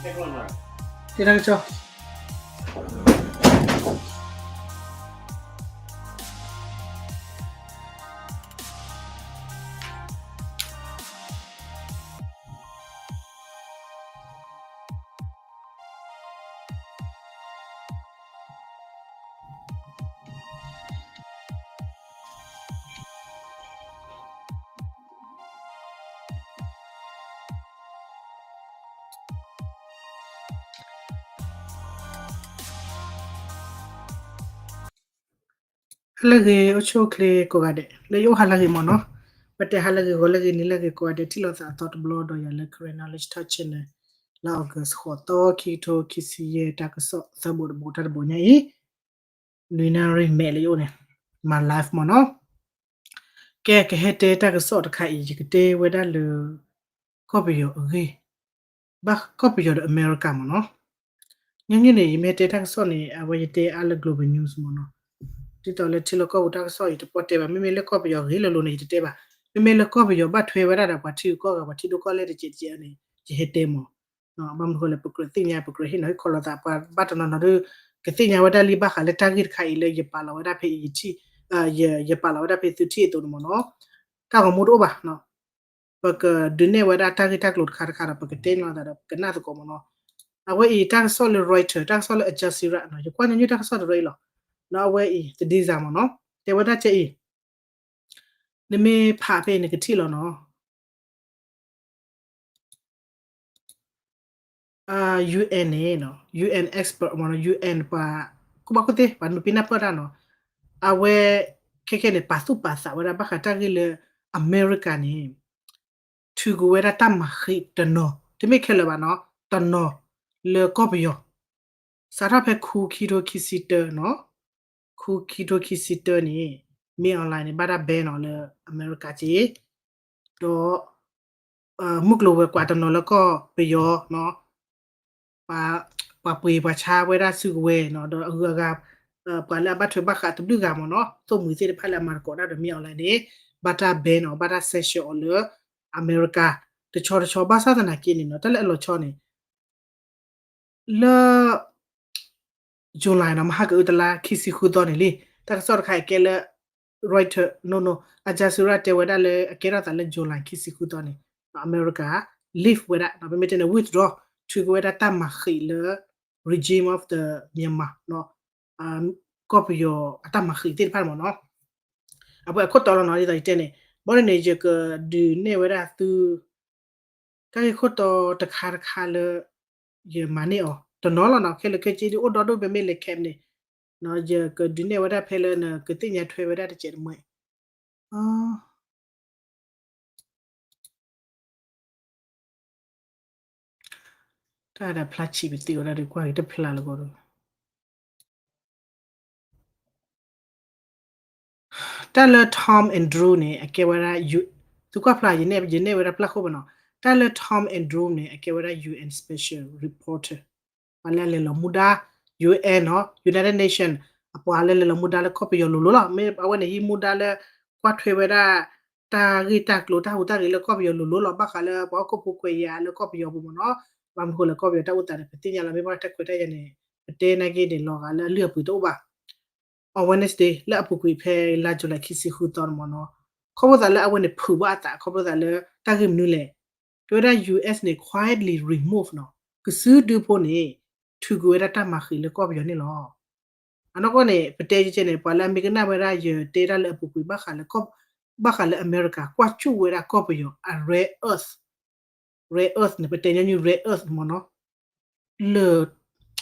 တၢ်ကစီၣ် ဟါလၢအဂ့ၤ အိၣ်ဆူၣ်အိၣ်ချ့ကိးဂၤဒဲး လၢယအိၣ်ဟါလၢအဂ့ၤမ့ၢ်နီၤ, ပတဲဟါလၢအဂ့ၤ ဂီၤလၢအဂ့ၤ နံၤလၢအဂ့ၤ ကိးဂၤဒဲး ထံၣ်လိာ်သးအသီတဘျီဒီးယၤလၢ Karen Knowledge Talk Channel လါ August ဃိးသီ ခံကထိခံဆံယဲၢ် တၢ်ကစီၣ်သၢဘိတဘိ တၢ်တဘိညါအံၤ နွံနၣ်ရံၣ်မဲာ်လၢယအိၣ်န့ၣ် my life မ့ၢ်နီၤ. ကဲ ကဟဲတဲတၢ်ကစီၣ်တခါအံၤ ယကတဲဝဲဒၣ်လၢ ကီၢ်ပယီၤအဂ့ၢ် ဘၣ်ကီၢ်ပယီၤဒီးအမဲရကၤမ့ၢ်နီၤ. ညီနုၢ်န့ၣ် ယမ့ၢ်တဲတၢ်ကစီၣ်န့ၣ် အဝဲယတဲအါလၢ global news မ့ၢ်နီၤ. ဒ်သိးလၢထံလီၢ်ကီၢ်ပူၤတၢ်ကစီၣ် ယတပီၢ်တဲဘၣ်. မ့မ့ၢ်လၢကီၢ်ပယီၤအဂ့ၢ်လၢလိၤန့ၣ် ယတတဲဘၣ်. မ့မ့ၢ်လၢကီၢ်ပယီၤဘၣ်ထွဲဝဲဒၣ်ဒီးပှၤထံဂုၤကီၢ်ဂၤ ပှၤထံဒိၣ်ကီၢ်လဲၢ်တကဲးတကဲးန့ၣ် ယဟဲတဲမ့ၢ် ဘၣ်မနုၤဃိလဲၣ် ပကြၢးသ့ၣ်ညါ ပကြၢးဟ့ၣ်နီၤဟ့ၣ်ခီလိာ်သး ပှၤဘၣ်တနီၤနီၤဒီး ကသ့ၣ်ညါဝဲဒၣ်လံဘၣ်ဃးလၢတၢ်ဂ့ၢ်တခါအံၤလၢယပာ်လီၤဝဲဒၣ်ဖဲအံၤ ယထံၣ် ယပာ်လီၤဝဲဒၣ်ဖဲသုထံၣ်အသိးန့ၣ်မ့ၢ်နီၤ. တၢ်ဂီၤမူတအိၣ်ဘၣ်. ပကဒုးနဲၣ်ဝဲဒၣ်တၢ်ဂ့ၢ်တၢ်ကျိၤတခါတခါဒီး ပကတဲန့ၢ်လိာ်သးဒီး ပကနၢ်သကိးမ့ၢ်နီၤ. အဝဲအံၤ တၢ်ကစီၣ်လၢ Reuters တၢ်ကစီၣ်လၢ Al Jazeera နီၤ ယကွၢ်ညီနုၢ်တၢ်ကစီၣ်တရၢအံၤလီၤ. အဝဲအံၤ သဒံစၤမ့ၢ်နီၤ တဲဝဲဒၣ်ကဲအံၤ နမ့ၢ်ဖးဖဲအံၤနကထံၣ်လီၤနီၤ. UN န့ၣ် UN expert မ့ၢ်နီၤ UN ပှၤ ကူၣ်ဘၣ်ကူၣ်သ့ ပှၤနုာ်ပ့နၢ်ပၢၢ်တၢ်နီၤ အဝဲ ခဲခဲန့ၣ် ပာ်သူၣ်ပာ်သးဝဲဒၣ်ဘၣ်ဃးတၢ်ဂ့ၢ်လၢ အမဲရကၤန့ၣ် ထုးကွံာ်ဝဲဒၣ်တၢ်မၤဃံးတနီၤ တမ့ၢ်ခဲလၢာ်ဘၣ်နီၤ တနီၤလၢကီၢ်ပယီၤ စးထီၣ်ဖဲခူခံထိခံဆံတၢနီၤ ခူခံထိခံဆံတၢန့ၣ် မင်းအောင်လှိုင်န့ၣ် ဘၣ်တၢ် ban နီၤလၢအမဲရကၤက့ ဒီး မုၢ်ကျိၤဝဲၤကွာ်တနီၤလၢကီၢ်ပယီၤနီၤ ပှၤပှ့ၤပှၤဆါဝဲဒၣ်စုကဝဲၤနီၤ ဒီးအဂုၤအဂၤ ပှၤလၢအဘၣ်ထွဲဘၣ်ဃးတဘျုးဂၤမ့ၢ်နီၤ သိၣ်မှံၤသ့ၣ်တဖၣ်လၢအမၤသကိးတၢ်ဒီး မင်းအောင်လှိုင်န့ၣ် ဘၣ်တၢ် ban နီၤ ဘၣ်တၢ် sanction အီၤလၢအမဲရကၤ တဆီတဆီ ဘၣ်ဆၣ်သနာ်က့န့ၣ်နီၤ တၢ်လၢအလီၤဆီန့ၣ် လၢ July နီၤ မဟါကအုတလါခံဆံဃုသီန့ၣ်လံ တၢ်ကစီၣ်တခါအံၤကဲလၢ Reuters နီၤ Al Jazeera တဲဝဲဒၣ်လၢ အကဲထီၣ်သးလၢ July ခံဆံဃုသီန့ၣ် အမဲရကၤ lift ဝဲဒၣ် ပမ့ၢ်တဲန့ၣ် withdraw ထုးကွံာ်ဝဲဒၣ်တၢ်မၤဃံးလၢ regime of the Myanmar နီၤ ကီၢ်ပယီၤအတၢ်မၤဃံးသ့ၣ်တဖၣ်မ့ၢ်နီၤ အဝဲအခိၣ်တီလီၤနီၤ ဒ်သိးယတဲန့ၣ် ဘီန့ၣ်န့ၣ် ယကဒုးနဲၣ်ဝဲဒၣ်သု တၢ်ဂ့ၢ်ခိၣ်တီတခါတခါလၢ ယမၤန့ၢ်အီၤ တနီၤလီၤနီၤ ခဲလၢာ်ခဲဆ့ဒ်အိၣ်ဒီဒိၣ် ပမ့ၢ်လဲၤ camp န့ၣ် ယကဒုးနဲၣ်ဝဲဒၣ်ဖဲလၢနကသ့ၣ်ညါထွဲဝဲဒၣ်တစဲးတမှဲ တၢ်ဒၣ်ဖျါဆံးပသံဝဲဒၣ်ဒီး ကွၢ်က့ၤတဖျါလၢကီးဒီး တၢ်လၢ Tom Andrew န့ၣ် အကဲဝဲဒၣ် သုကွၢ်ဖျါ ယနဲၣ် ယနဲၣ်ဝဲဒၣ်ပျၢ်ဃိဘၣ်နီၤ တၢ်လၢ Tom Andrew န့ၣ် အကဲဝဲဒၣ် UN Special Reporter ပှၤလၢအလဲၤလီၤမူဒါ UN နီၤ United Nation အပှၤလၢလဲၤလီၤမူဒါလၢကီၢ်ပယီၤလိၤလိၤလီၤ မ့ၢ်အဝဲန့ၣ်ဟံးမူဒါလၢ ကွၢ်ထွဲဝဲဒၣ် တၢ်ဂ့ၢ်တၢ်ကျိၤတၢ်ဟူးတၢ်ဂဲၤလၢကီၢ်ပယီၤလိၤလိၤလီၤ ဘၣ်ဃးလၢပှၤဟီၣ်ခိၣ်ဖိခွဲးယာ်လၢကီၢ်ပယီၤပူၤမ့ၢ်နီၤ ဘၣ်မနုၤဃိလၢကီၢ်ပယီၤတၢ်အိၣ်သးန့ၣ် ပသ့ၣ်ညါလီၤ မ့ၢ်ဘၣ်တၢ်ခွဲးတၢ်ယာ်န့ၣ် ပတဲနာ်က့န့ၣ် လီၤဂာ်လၢအလုၢ်အပှ့ၤတအိၣ်ဘၣ် on Wednesday လၢအပူၤကွံာ်ဖဲလါ July ခံဆံဃုသီန့ၣ်မ့ၢ်နီၤ ခီဖျိသးလၢအဝဲန့ၣ်ဖုးဘၣ်အသး ခီဖျိသးလၢတၢ်ဂ့ၢ်မနုၤလဲၣ် ကဲဝဲဒၣ် ယူၢ်အ့း န့ၣ် quietly remove နီၤ ကစုဒုဖိန့ၣ် ထုးကွံာ်ဝဲဒၣ်တၢ်မၤဃံးလၢကီၢ်ပယီၤန့ၣ်လီၤ. အနီၢ်ကီၢ်န့ၣ် ပတဲကဲကဲန့ၣ် ပှၤလၢအမ့ၢ်ကနၣ်ဝဲဒၣ်ယတဲဒၣ်လၢအပူၤကွံာ် ဘၣ်ဃးလၢ ဘၣ်ဃးလၢအမဲရကၤ ကွၢ်စူၣ်ဝဲဒၣ်ကီၢ်ပယီၤအ rare earth rare earth န့ၣ် ပတဲညီနုၢ် rare earth မ့ၢ်နီၤ လၢ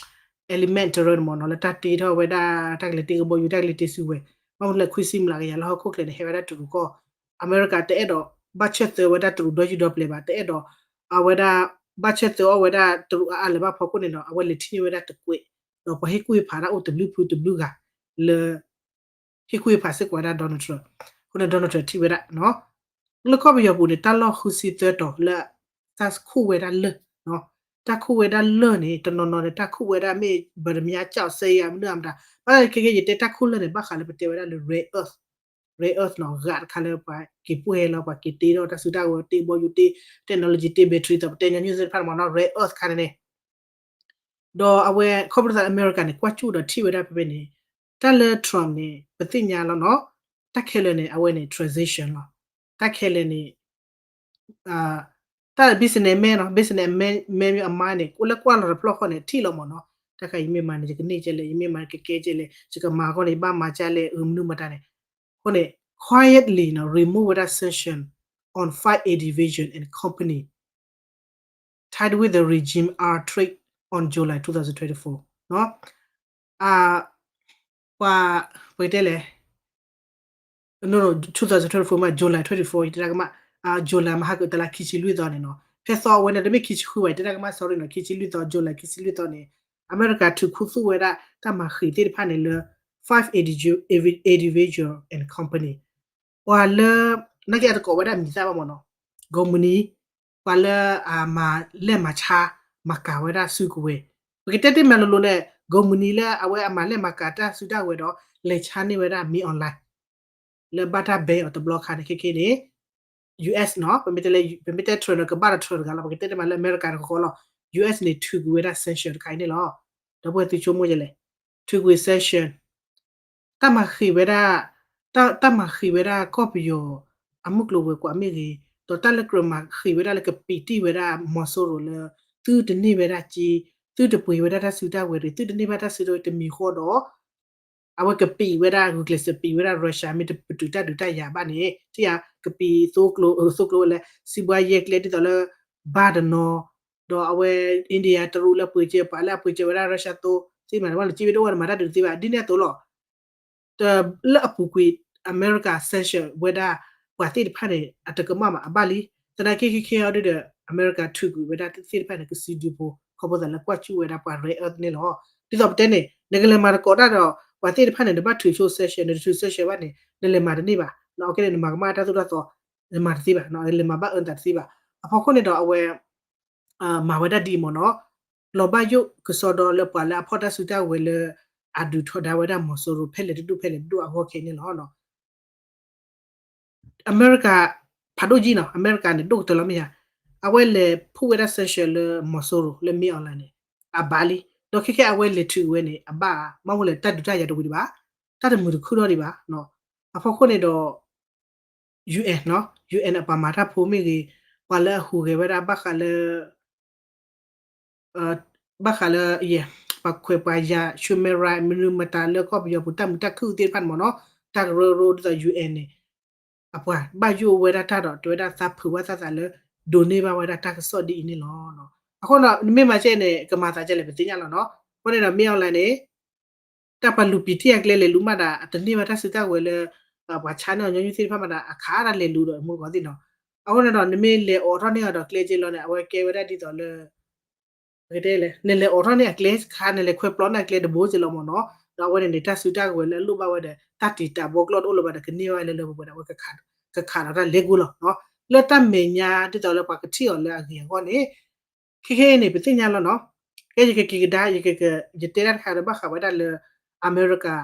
element တရၢန့ၣ်မ့ၢ်နီၤ လၢတၢ်တ့ထီၣ်ဝဲဒၣ် တၢ်ကလဲၤတ့ကဘီယူၤ တၢ်ကလဲၤတ့စုဝဲၤ ဘၣ်မနုၤလဲၣ် ခွံဆံမျးကယၤလၢဟီၣ်ခိၣ်ချၢန့ၣ် ဟဲဝဲဒၣ်တရူးကီၢ် အမဲရကၤတအဲၣ်ဒိး ဘၣ်ဆၢၣ်သၢဝဲဒၣ်တရူးဒီယုၢ်ဒီပျဲၤဘၣ် တအဲၣ်ဒိး အဝဲဒၣ် ဘၣ်ဆၢၣ်သၢအီၣ်ဝဲဒၣ်တရူးအါအါလၢၤဘၣ်ဖီခိၣ်န့ၣ်ဒီး အဝဲလဲၤထံၣ်န့ၢ်ဝဲဒၣ်တကွဲး ဒီးပှၤဟ့ၣ်ကူၣ်ဟ့ၣ်ဖးတၢ်အိၣ်တဘျုးဖုတဘျုးဂၤ လၢ ဟ့ၣ်ကူၣ်ဟ့ၣ်ဖးစ့ၢ်ကီးဝဲဒၣ် Donald Trump အဃိန့ၣ် Donald Trump ထံၣ်ဝဲဒၣ် လၢကီၢ်ပယီၤပူၤန့ၣ် တၢ်လီၢ်ဃုဆံသၢတီၤလၢ တၢ်ခူၣ်ဝဲဒၣ်လၢၢ် တၢ်ခူၣ်ဝဲဒၣ်လၢၢ်န့ၣ် တနီၤနီၤန့ၣ် တၢ်ခူၣ်ဝဲဒၣ်မ့ၢ် ပတမ့ၢ်အကၠီၣ်စဲယၤမနုၤအမတၤ ဘၣ်ဆၣ်ခဲကဲယတဲတၢ်ခူၣ်လၢၢ်န့ၣ် ဘၣ်ဃးလၢပတဲဝဲဒၣ်လၢ rare earth rare earth နီၤ ဂၤတခါလၢပှၤက့ၤပှဲၤလီၤ ပှၤက့ၤတ့ထီၣ်တၢ်စုတၢ်ဝဲၤ တ့ဘီယူၤတ့ technology တ့ battery သီး ပတဲညီနုၢ်သ့ၣ်တဖၣ်န့ၣ်မ့ၢ်နီၤ rare earth ခါန့ၣ်န့ၣ် ဒီးအဝဲခီဖျိသးလၢအမဲရကၤန့ၣ် ကွၢ်ကၠူၣ်ဒီးထံၣ်ဝဲဒၣ်ဖဲဖဲန့ၣ် တၢ်လၢ Trump န့ၣ် ပသ့ၣ်ညါလီၤနီၤ, တၢ်ခဲလၢာ်န့ၣ် အဝဲန့ၣ် transition လီၤ. တၢ်ခဲလၢာ်န့ၣ် တၢ် business man နီၤ, business man မ့ၢ်အမါန့ၣ် လၢကွၢ်လီၤတဖျီၣ်ဃီန့ၣ် ထံၣ်လီၤမ့ၢ်နီၤ, တၢ်ခါ ယမ့ၢ်မၤန့ၣ် ယကန့ၢ်ကဲလဲၣ်, ယမ့ၢ်မၤန့ၣ် ကကဲကဲလဲၣ်, ယကမၤဃီန့ၣ် ယဘၣ်မၤကဲလဲၣ် အမနုၤမတၤန့ၣ်, အဃိန့ၣ် quietly နီၤ remove ဝဲဒၣ် sanction on five individual and company tied with the regime are trade on July twenty twenty-four နီၤ, ပှၤ ပတဲလဲၣ် no no twenty twenty-four မ့ၢ် July twenty-four ယတဲဒၣ်ကမၣ်, July မဟါကတလါခံဆံလွံၢ်သီန့ၣ်နီၤ, ဖဲသီအဝဲန့ၣ် တမ့ၢ်ခံဆံဃုဘၣ် ယတဲဒၣ်ကမၣ် sorry နီၤ, ခံဆံလွံၢ်သီ July ခံဆံလွံၢ်သီန့ၣ် အမဲရကၤထုးခူသူၣ်ဝဲဒၣ် တၢ်မၤဃံးသ့ၣ်တဖၣ်န့ၣ်လၢ five individual and company ပှၤလၢ နာ်က့အတကိးဝဲဒၣ်မံၤသၣ်ဘၣ်မ့ၢ်နီၤ, ကိးမုၢ်နံၤ ပှၤလၢအမၤလဲၢ်မၤဆါ မၤကၤဝဲဒၣ်စုကဝဲၤ, ပကတဲတ့ၢ်မးလိၤလိၤန့ၣ် ကိးမုၢ်နံၤလၢအဝဲအမၤလဲၢ်မၤကၤတၢ်စုတၢ်ဝဲၤဒီး လဲၤဆါန့ၢ်ဝဲဒၣ် မင်းအောင်လှိုင် လၢဘၣ်တၢ် ban အီၤတဘျီခါန့ၣ် ခဲခဲန့ၣ် US နီၤ, ပမ့ၢ်တဲ Trump န့ၣ် ကဘၣ်ဒီး Trump တဂၤလီၤ, ပကတဲတ့ၢ်မးလၢအမဲရကၤတခီခီလီၤ, US န့ၣ် ထုးကွံာ်ဝဲဒၣ် sanction တခါအံၤန့ၣ်လီၤ. ဒီပုၢ်ဝဲၢ်သုဆိကမိၣ်ဒ်လဲၣ်, ထုးကွံာ် sanction တၢ်မၤဃံးဝဲဒၣ် တၢ် တၢ်မၤဃံးဝဲဒၣ်ကီၢ်ပယီၤ အမုၢ်ကျိၤဝဲၤကွာ်မ့ၢ်ဂ့ၤ, ဒီးတၢ်လၢကြၢးမၤဃံးဝဲဒၣ်လၢကပံာ်တံၢ်ဝဲဒၣ် မီၤစိရိၤလၢ သုတန့ၢ်ဝဲဒၣ်က့, သုတပှ့ၤဝဲဒၣ်တၢ်စုတၢ်ဝဲၤတဂ့ၤ, သုတန့ၢ်ဘၣ်တၢ်စုတၢ်ဝဲၤတမံၤဃီဒီး အဝဲကပံာ်ဝဲဒၣ် ဂုာ်ကျဲးစၢးပံာ်ဝဲဒၣ် Russia မ့ၢ်တပတုာ်တၢ်ဒုးတၢ်ယၤဘၣ်န့ၣ် ထံၣ်ဧါ, ကပံာ်သိကျိ သိကျိဝဲလၢ စံးဘှါယဲၢ်ကျဲဒ်သိးလၢ ဘၣ်တနီၤ, ဒီးအဝဲ India တရူးလၢပှ့ၤစၢၤ ပှၤလၢအပှ့ၤစၢၤဝဲဒၣ် Russia သိသ့ၣ်မးန့ၣ် ဘၣ်လၢက့ဝဲတအိၣ်ဝဲန့ၣ် မၤတၢ်ဒုးတသ့ဘၣ် ဒ်န့ၣ်အသိးလီၤ. လၢအပူၤကွံာ် အမဲရကၤ sanction ဝဲဒၣ် ပှၤသ့ၣ်တဖၣ်န့ၣ် အတကမၣ်ဘၣ် အဘၣ်လံ. သနာ်က့ခဲခဲအံၤဒီး အမဲရကၤထုးကွံာ်ဝဲဒၣ်သ့ၣ်တဖၣ်န့ၣ် ကစုဒုဖိ ခီဖျိသးလၢကွၢ်စူၣ်ဝဲဒၣ်ပှၤ rare earth န့ၣ်လီၤ. ဒ်သိးပတဲန့ၣ် နကလဲၤမၤသကိးတၢ်ဒီး ပှၤသ့ၣ်တဖၣ်န့ၣ် နဘၣ်ထုးဆိ sanction နတထုး sanction ဘၣ်န့ၣ် နလဲၤမၤတန့ၢ်ဘၣ်. အခဲန့ၣ် နမၤကမၣ်တၢ်သိၣ်တၢ်သီ နမၤတသ့ဘၣ်, နလဲၤမၤဘၣ်အၢနသးတသ့ဘၣ်. အဖီခိၣ်န့ၣ်ဒီးအဝဲ မၤဝဲဒၣ်ဒ်အံၤမ့ၢ်နီၤ, လီၤဘၣ်ယိၣ်ကစီဒီလၢပှၤလၢအဖီၣ်တၢ်စုတၢ်ဝဲၤလၢ အဒုးထီဒါဝဲဒၣ်မီၤစိရိၤ ဖဲလဲၣ်တဒူၣ်ဖဲလဲၣ်တဒူၣ်အဂီၢ်ခဲအံၤန့ၣ်လီၤ. အမဲရကၤ ဖးဒိၣ်ကံနီၤ, အမဲရကၤန့ၣ် ဒိၣ်ကတၢၢ်လီၤမ့ၢ်ဧါ, အဝဲလဲၤဖှိၣ်ဝဲဒၣ် sanction လၢမီၤစိရိၤ လၢမင်းအောင်လှိုင်န့ၣ် အဘၣ်လံ. ဒီးခဲခဲအဝဲလဲၤထုးဝဲန့ၣ် အဘၣ် ဘၣ်မနုၤလဲၣ် တၢ်ဒုးတၢ်ယၤတဝံၤဒံးဘၣ်, တၢ်တမုာ်တခုထီၣ်ဒံးဘၣ်. အဖီခိၣ်န့ၣ်ဒီး UN နီၤ, UN အပှၤမၤတၢ်ဖိမ့ၢ်ဂ့ၤ, ပှၤလၢအဟူးဂဲၤဝဲဒၣ်ဘၣ်ဃးလၢ ဘၣ်ဃးလၢ ပှၤခွဲးပှၤယာ် human right မနုၤမတၤလၢကီၢ်ပယီၤပူၤတၢ်မုာ်တၢ်ခုၣ်သ့ၣ်တဖၣ်န့ၣ်မ့ၢ်နီၤ, တၢ်ကရၢကရိဒ်သိး UN န့ၣ် အပှၤဘၣ်ယိၣ်ဝဲဒၣ်တၢ်ဒီး တဲဝဲဒၣ်သးဖုးဘၣ်သးသးလၢ ဒိးန့ၢ်ဘၣ်ဝဲဒၣ်တၢ်ကစီၣ်ဒ်အံၤန့ၣ်လီၤ. အဃိဒီး နမ့ၢ်မၤကဲန့ၣ် ကမၤသးကဲလဲၣ် ပသ့ၣ်ညါလီၤနီၤ. အဃိန့ၣ်ဒီး မင်းအောင်လှိုင်န့ၣ် တၢ်ပှၤလူၤပံာ်တံၢ်အကျဲလဲၤလူၤမးဒီး အတန့ၢ်ဘၣ်တၢ်စုတၢ်ဝဲၤလၢ ပှၤဆါန့ၢ်အီၤညီနုၢ်သ့ၣ်တဖၣ်မးဒီး အခးတၢ်လဲၤလူၤဒီးမူတကိးသ့ၣ်နီၤ. အဃိန့ၣ်ဒီး နမ့ၢ်လဲၤအိးထီၣ်န့ၢ်အီၤဒီးကျဲက့လီၤန့ၣ် အဝဲကဲဝဲဒၣ်ဒ်သိးလၢ ပကတဲလဲၣ် နလဲၤအိးထီၣ်န့ၢ်အကျဲခါ နလဲၤခွဲးပျီန့ၢ်အကျဲတဘိက့လီၤမ့ၢ်နီၤ. ဒီးအဝဲန့ၣ်န့ၣ် တၢ်စုတၢ်ဝဲၤလၢအလိၣ်ဘၣ်ဝဲဒီး တၢ်တံာ်တာ်ဘီကျီၢ်တအိၣ်လၢၤဘၣ်ဒီး ကန့ၢ်ဘၣ်ဝဲလၢလၢပှဲၤပှဲၤဒီး အဝဲကခးဒီးတၢ်လဲၤကွံာ်လီၤ. လၢတၢ်မဲာ်ညါဒ်သိးလၢပှၤကထံၣ်အီၤလၢအဂ့ၤအဂီၢ်န့ၣ် ခဲခဲအံၤန့ၣ် ပသ့ၣ်ညါလီၤနီၤ. ကဲယကက့ၤကဒါ ယက ယတဲတၢ်တခါဒီးဘၣ်ဃးဝဲဒၣ်လၢ အမဲရကၤ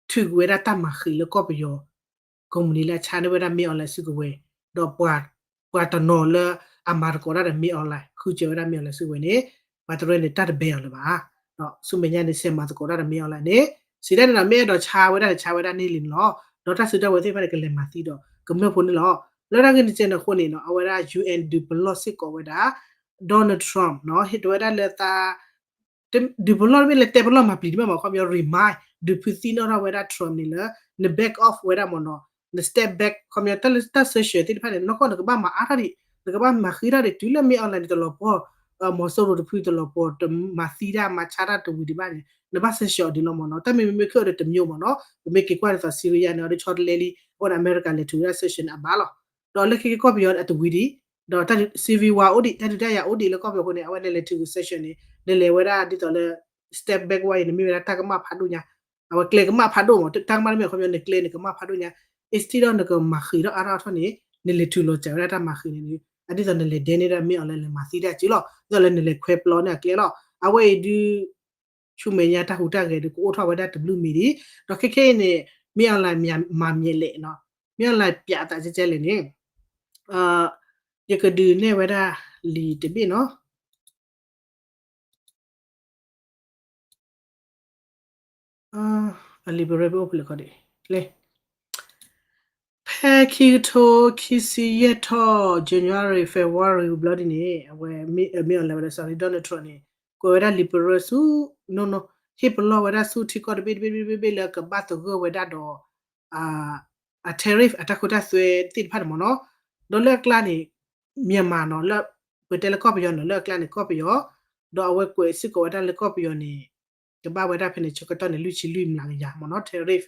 ထုးကွံာ်ဝဲဒၣ်တၢ်မၤဃံးလၢကီၢ်ပယီၤ ကိးမုၢ်နံၤလၢအဆါန့ၢ်ဝဲဒၣ် မင်းအောင်လှိုင် စုကဝဲၤ, ဒီးပှၤ ပှၤတနီၤလၢအမၤသကိးတၢ်ဒီး မင်းအောင်လှိုင် ဃုစၢၤဝဲဒၣ် မင်းအောင်လှိုင် စုကဝဲၤန့ၣ် ပှၤတရၢန့ၣ် တၢ်တဘဲအီၤလၢၤဘၣ်. ဆူမဲာ်ညါန့ၣ် ဆဲးမၤသကိးတၢ်ဒီး မင်းအောင်လှိုင် န့ၣ် စံးဒ်န့ၣ်ဒီး မ့ၢ်အဲၣ်ဒိးဆါဝဲဒၣ်န့ၣ် ဆါဝဲဒၣ်န့ၣ်လံန့ၣ်လီၤ. ဒီးတၢ်စုတၢ်ဝဲၤသ့ၣ်တဖၣ်န့ၣ် ကလဲၤမၤသံဒီးကမျၢၢ်ဖိန့ၣ်လီၤ. လၢတၢ်ဂ့ၢ်န့ၣ်စဲန့ၣ်အဃိန့ၣ်နီၤ အဝဲဒၣ် UN ဒုးပလီၢ်စ့ၢ်ကီးဝဲဒၣ် Donald Trump နီၤ ဟ့ၣ်တဲဝဲဒၣ်လၢသး ဒုးပလီၢ်တမ့ၢ်လၢတဲပလီၢ်မၤပျံၤတမ့ၢ်မ့ၢ် ခီပညီ remind ဒုးဖုသံနီၣ်ထီၣ်ဝဲဒၣ် Trump န့ၣ်လၢ န back off ဝဲဒၣ်မ့ၢ်နီၤ, န step back ခီပညီ တၢ်လၢတၢ် sanction သ့ၣ်တဖၣ်န့ၣ် နီၢ်ကီၢ်နကဘၣ်မၤအါထီၣ်ဒံး နကဘၣ်မၤဃံးထီၣ်ဒံး တုၤလၢ မင်းအောင်လှိုင် န့ၣ် တလီၤပှီၢ် မီၤစိရိၤတဖုတလီၤပှီၢ် တမၤသံတၢ်မၤဆါတၢ်တဝံၤဒံးဘၣ်န့ၣ် နဘၣ် sanction အီၤဒံးလီၤမ့ၢ်နီၤ. တၢ်မ့မ့ၢ်မ့ၢ်ခဲအံၤဒီးတမံၤမ့ၢ်နီၤ ပမ့ၢ်က့ၤကွၢ်ဒ်သိး Syria န့ၣ် အီၤဒီးဆီတလဲလံ အဃိန့ၣ် အမဲရကၤလဲၤထုးဝဲဒၣ် sanction န့ၣ် အဘၣ်လီၤ. ဒီးလၢခံက့ၤကီၢ်ပယီၤအတဝံၤဒံး ဒီးတၢ် civil war အိၣ်ဒံး တၢ်ဒုးတၢ်ယၤအိၣ်ဒံးလၢကီၢ်ပယီၤအဃိန့ၣ် အဝဲန့ၣ်လဲၤထုးကွံာ် sanction န့ၣ် နလဲၤဝဲဒၣ်ဒ်သိးလၢ step back ဝဲအံၤ နမ့ၢ်ဝဲဒၣ်တၢ်ကမၣ်ဖးဒိၣ်ညါ အဝဲကျဲကမၣ်ဖးဒိၣ်မ့ၢ် တၢ်ကမၣ်တမ့ၢ် ခီပညီ နကျဲန့ၣ် ကမၣ်ဖးဒိၣ်ညါ instead of နကမၤဃံးထီၣ်အါထီၣ်အါထီၣ်န့ၣ် နလဲၤထုးလီၤစၢၤဝဲဒၣ်တၢ်မၤဃံးန့ၣ် အဒ်သိးနလဲၤဒဲန့ၢ်ဒၣ် မင်းအောင်လှိုင် လဲၤမၤသံတၢ်စုလီၤ ဒ်သိးလၢနလဲၤခွဲးပျီန့ၢ်အကျဲလီၤ. အဝဲအံၤဒုး ဆူမဲာ်ညါတၢ်ဟူးတၢ်ဂဲၤဒုးကအိၣ်ထီၣ်ဝဲဒၣ်တဘျုးမံၤဒံး ဒီးခဲခဲအံၤန့ၣ် မင်းအောင်လှိုင် မၤမံၤလဲၣ်နီၤ မင်းအောင်လှိုင် ပျးအသးကဲကဲလဲၣ်န့ၣ် ယကဒုးနဲၣ်ဝဲဒၣ်လံာ်တဘ့ၣ်နီၤ. အ liberal ပအိၣ်ဖဲလဲၣ်ခီဒံးလဲၣ်. ဖဲခံကထိခံဆံယဲၢ်ထီၣ် January February ဝံၤဘျီဒ်န့ၣ် အဝဲမ့ၢ်အီၤလဲၤဝဲဒၣ် sorry Donald Trump န့ၣ် ကွဲးဝဲဒၣ် liberal ဆူ no no ဟ့ၣ်ပလီၢ်ဝဲဒၣ်ဆူထံကီၢ်တဘ့ၣ်တဘ့ၣ်တဘ့ၣ်တဘ့ၣ်လၢကဘၣ်သဂၢၢ်ဝဲဒၣ်ဒီး အ tariff အတၢ်ခိတၢ်သွဲသ့ၣ်တဖၣ်န့ၣ်မ့ၢ်နီၤ, ဒီးလၢအကျါန့ၣ် Myanmar နီၤ လၢ ပတဲလၢကီၢ်ပယီၤနီၤ လၢအကျါန့ၣ်ကီၢ်ပယီၤ, ဒီးအဝဲကွဲးစ့ၢ်ကီးဝဲဒၣ်လၢကီၢ်ပယီၤန့ၣ် ကဘၣ်ဝဲဒၣ်ဖဲန့ၣ် ဆၢကတီၢ်န့ၣ် လွံၢ်ဆံလွံၢ်မျးကယၤမ့ၢ်နီၤ tariff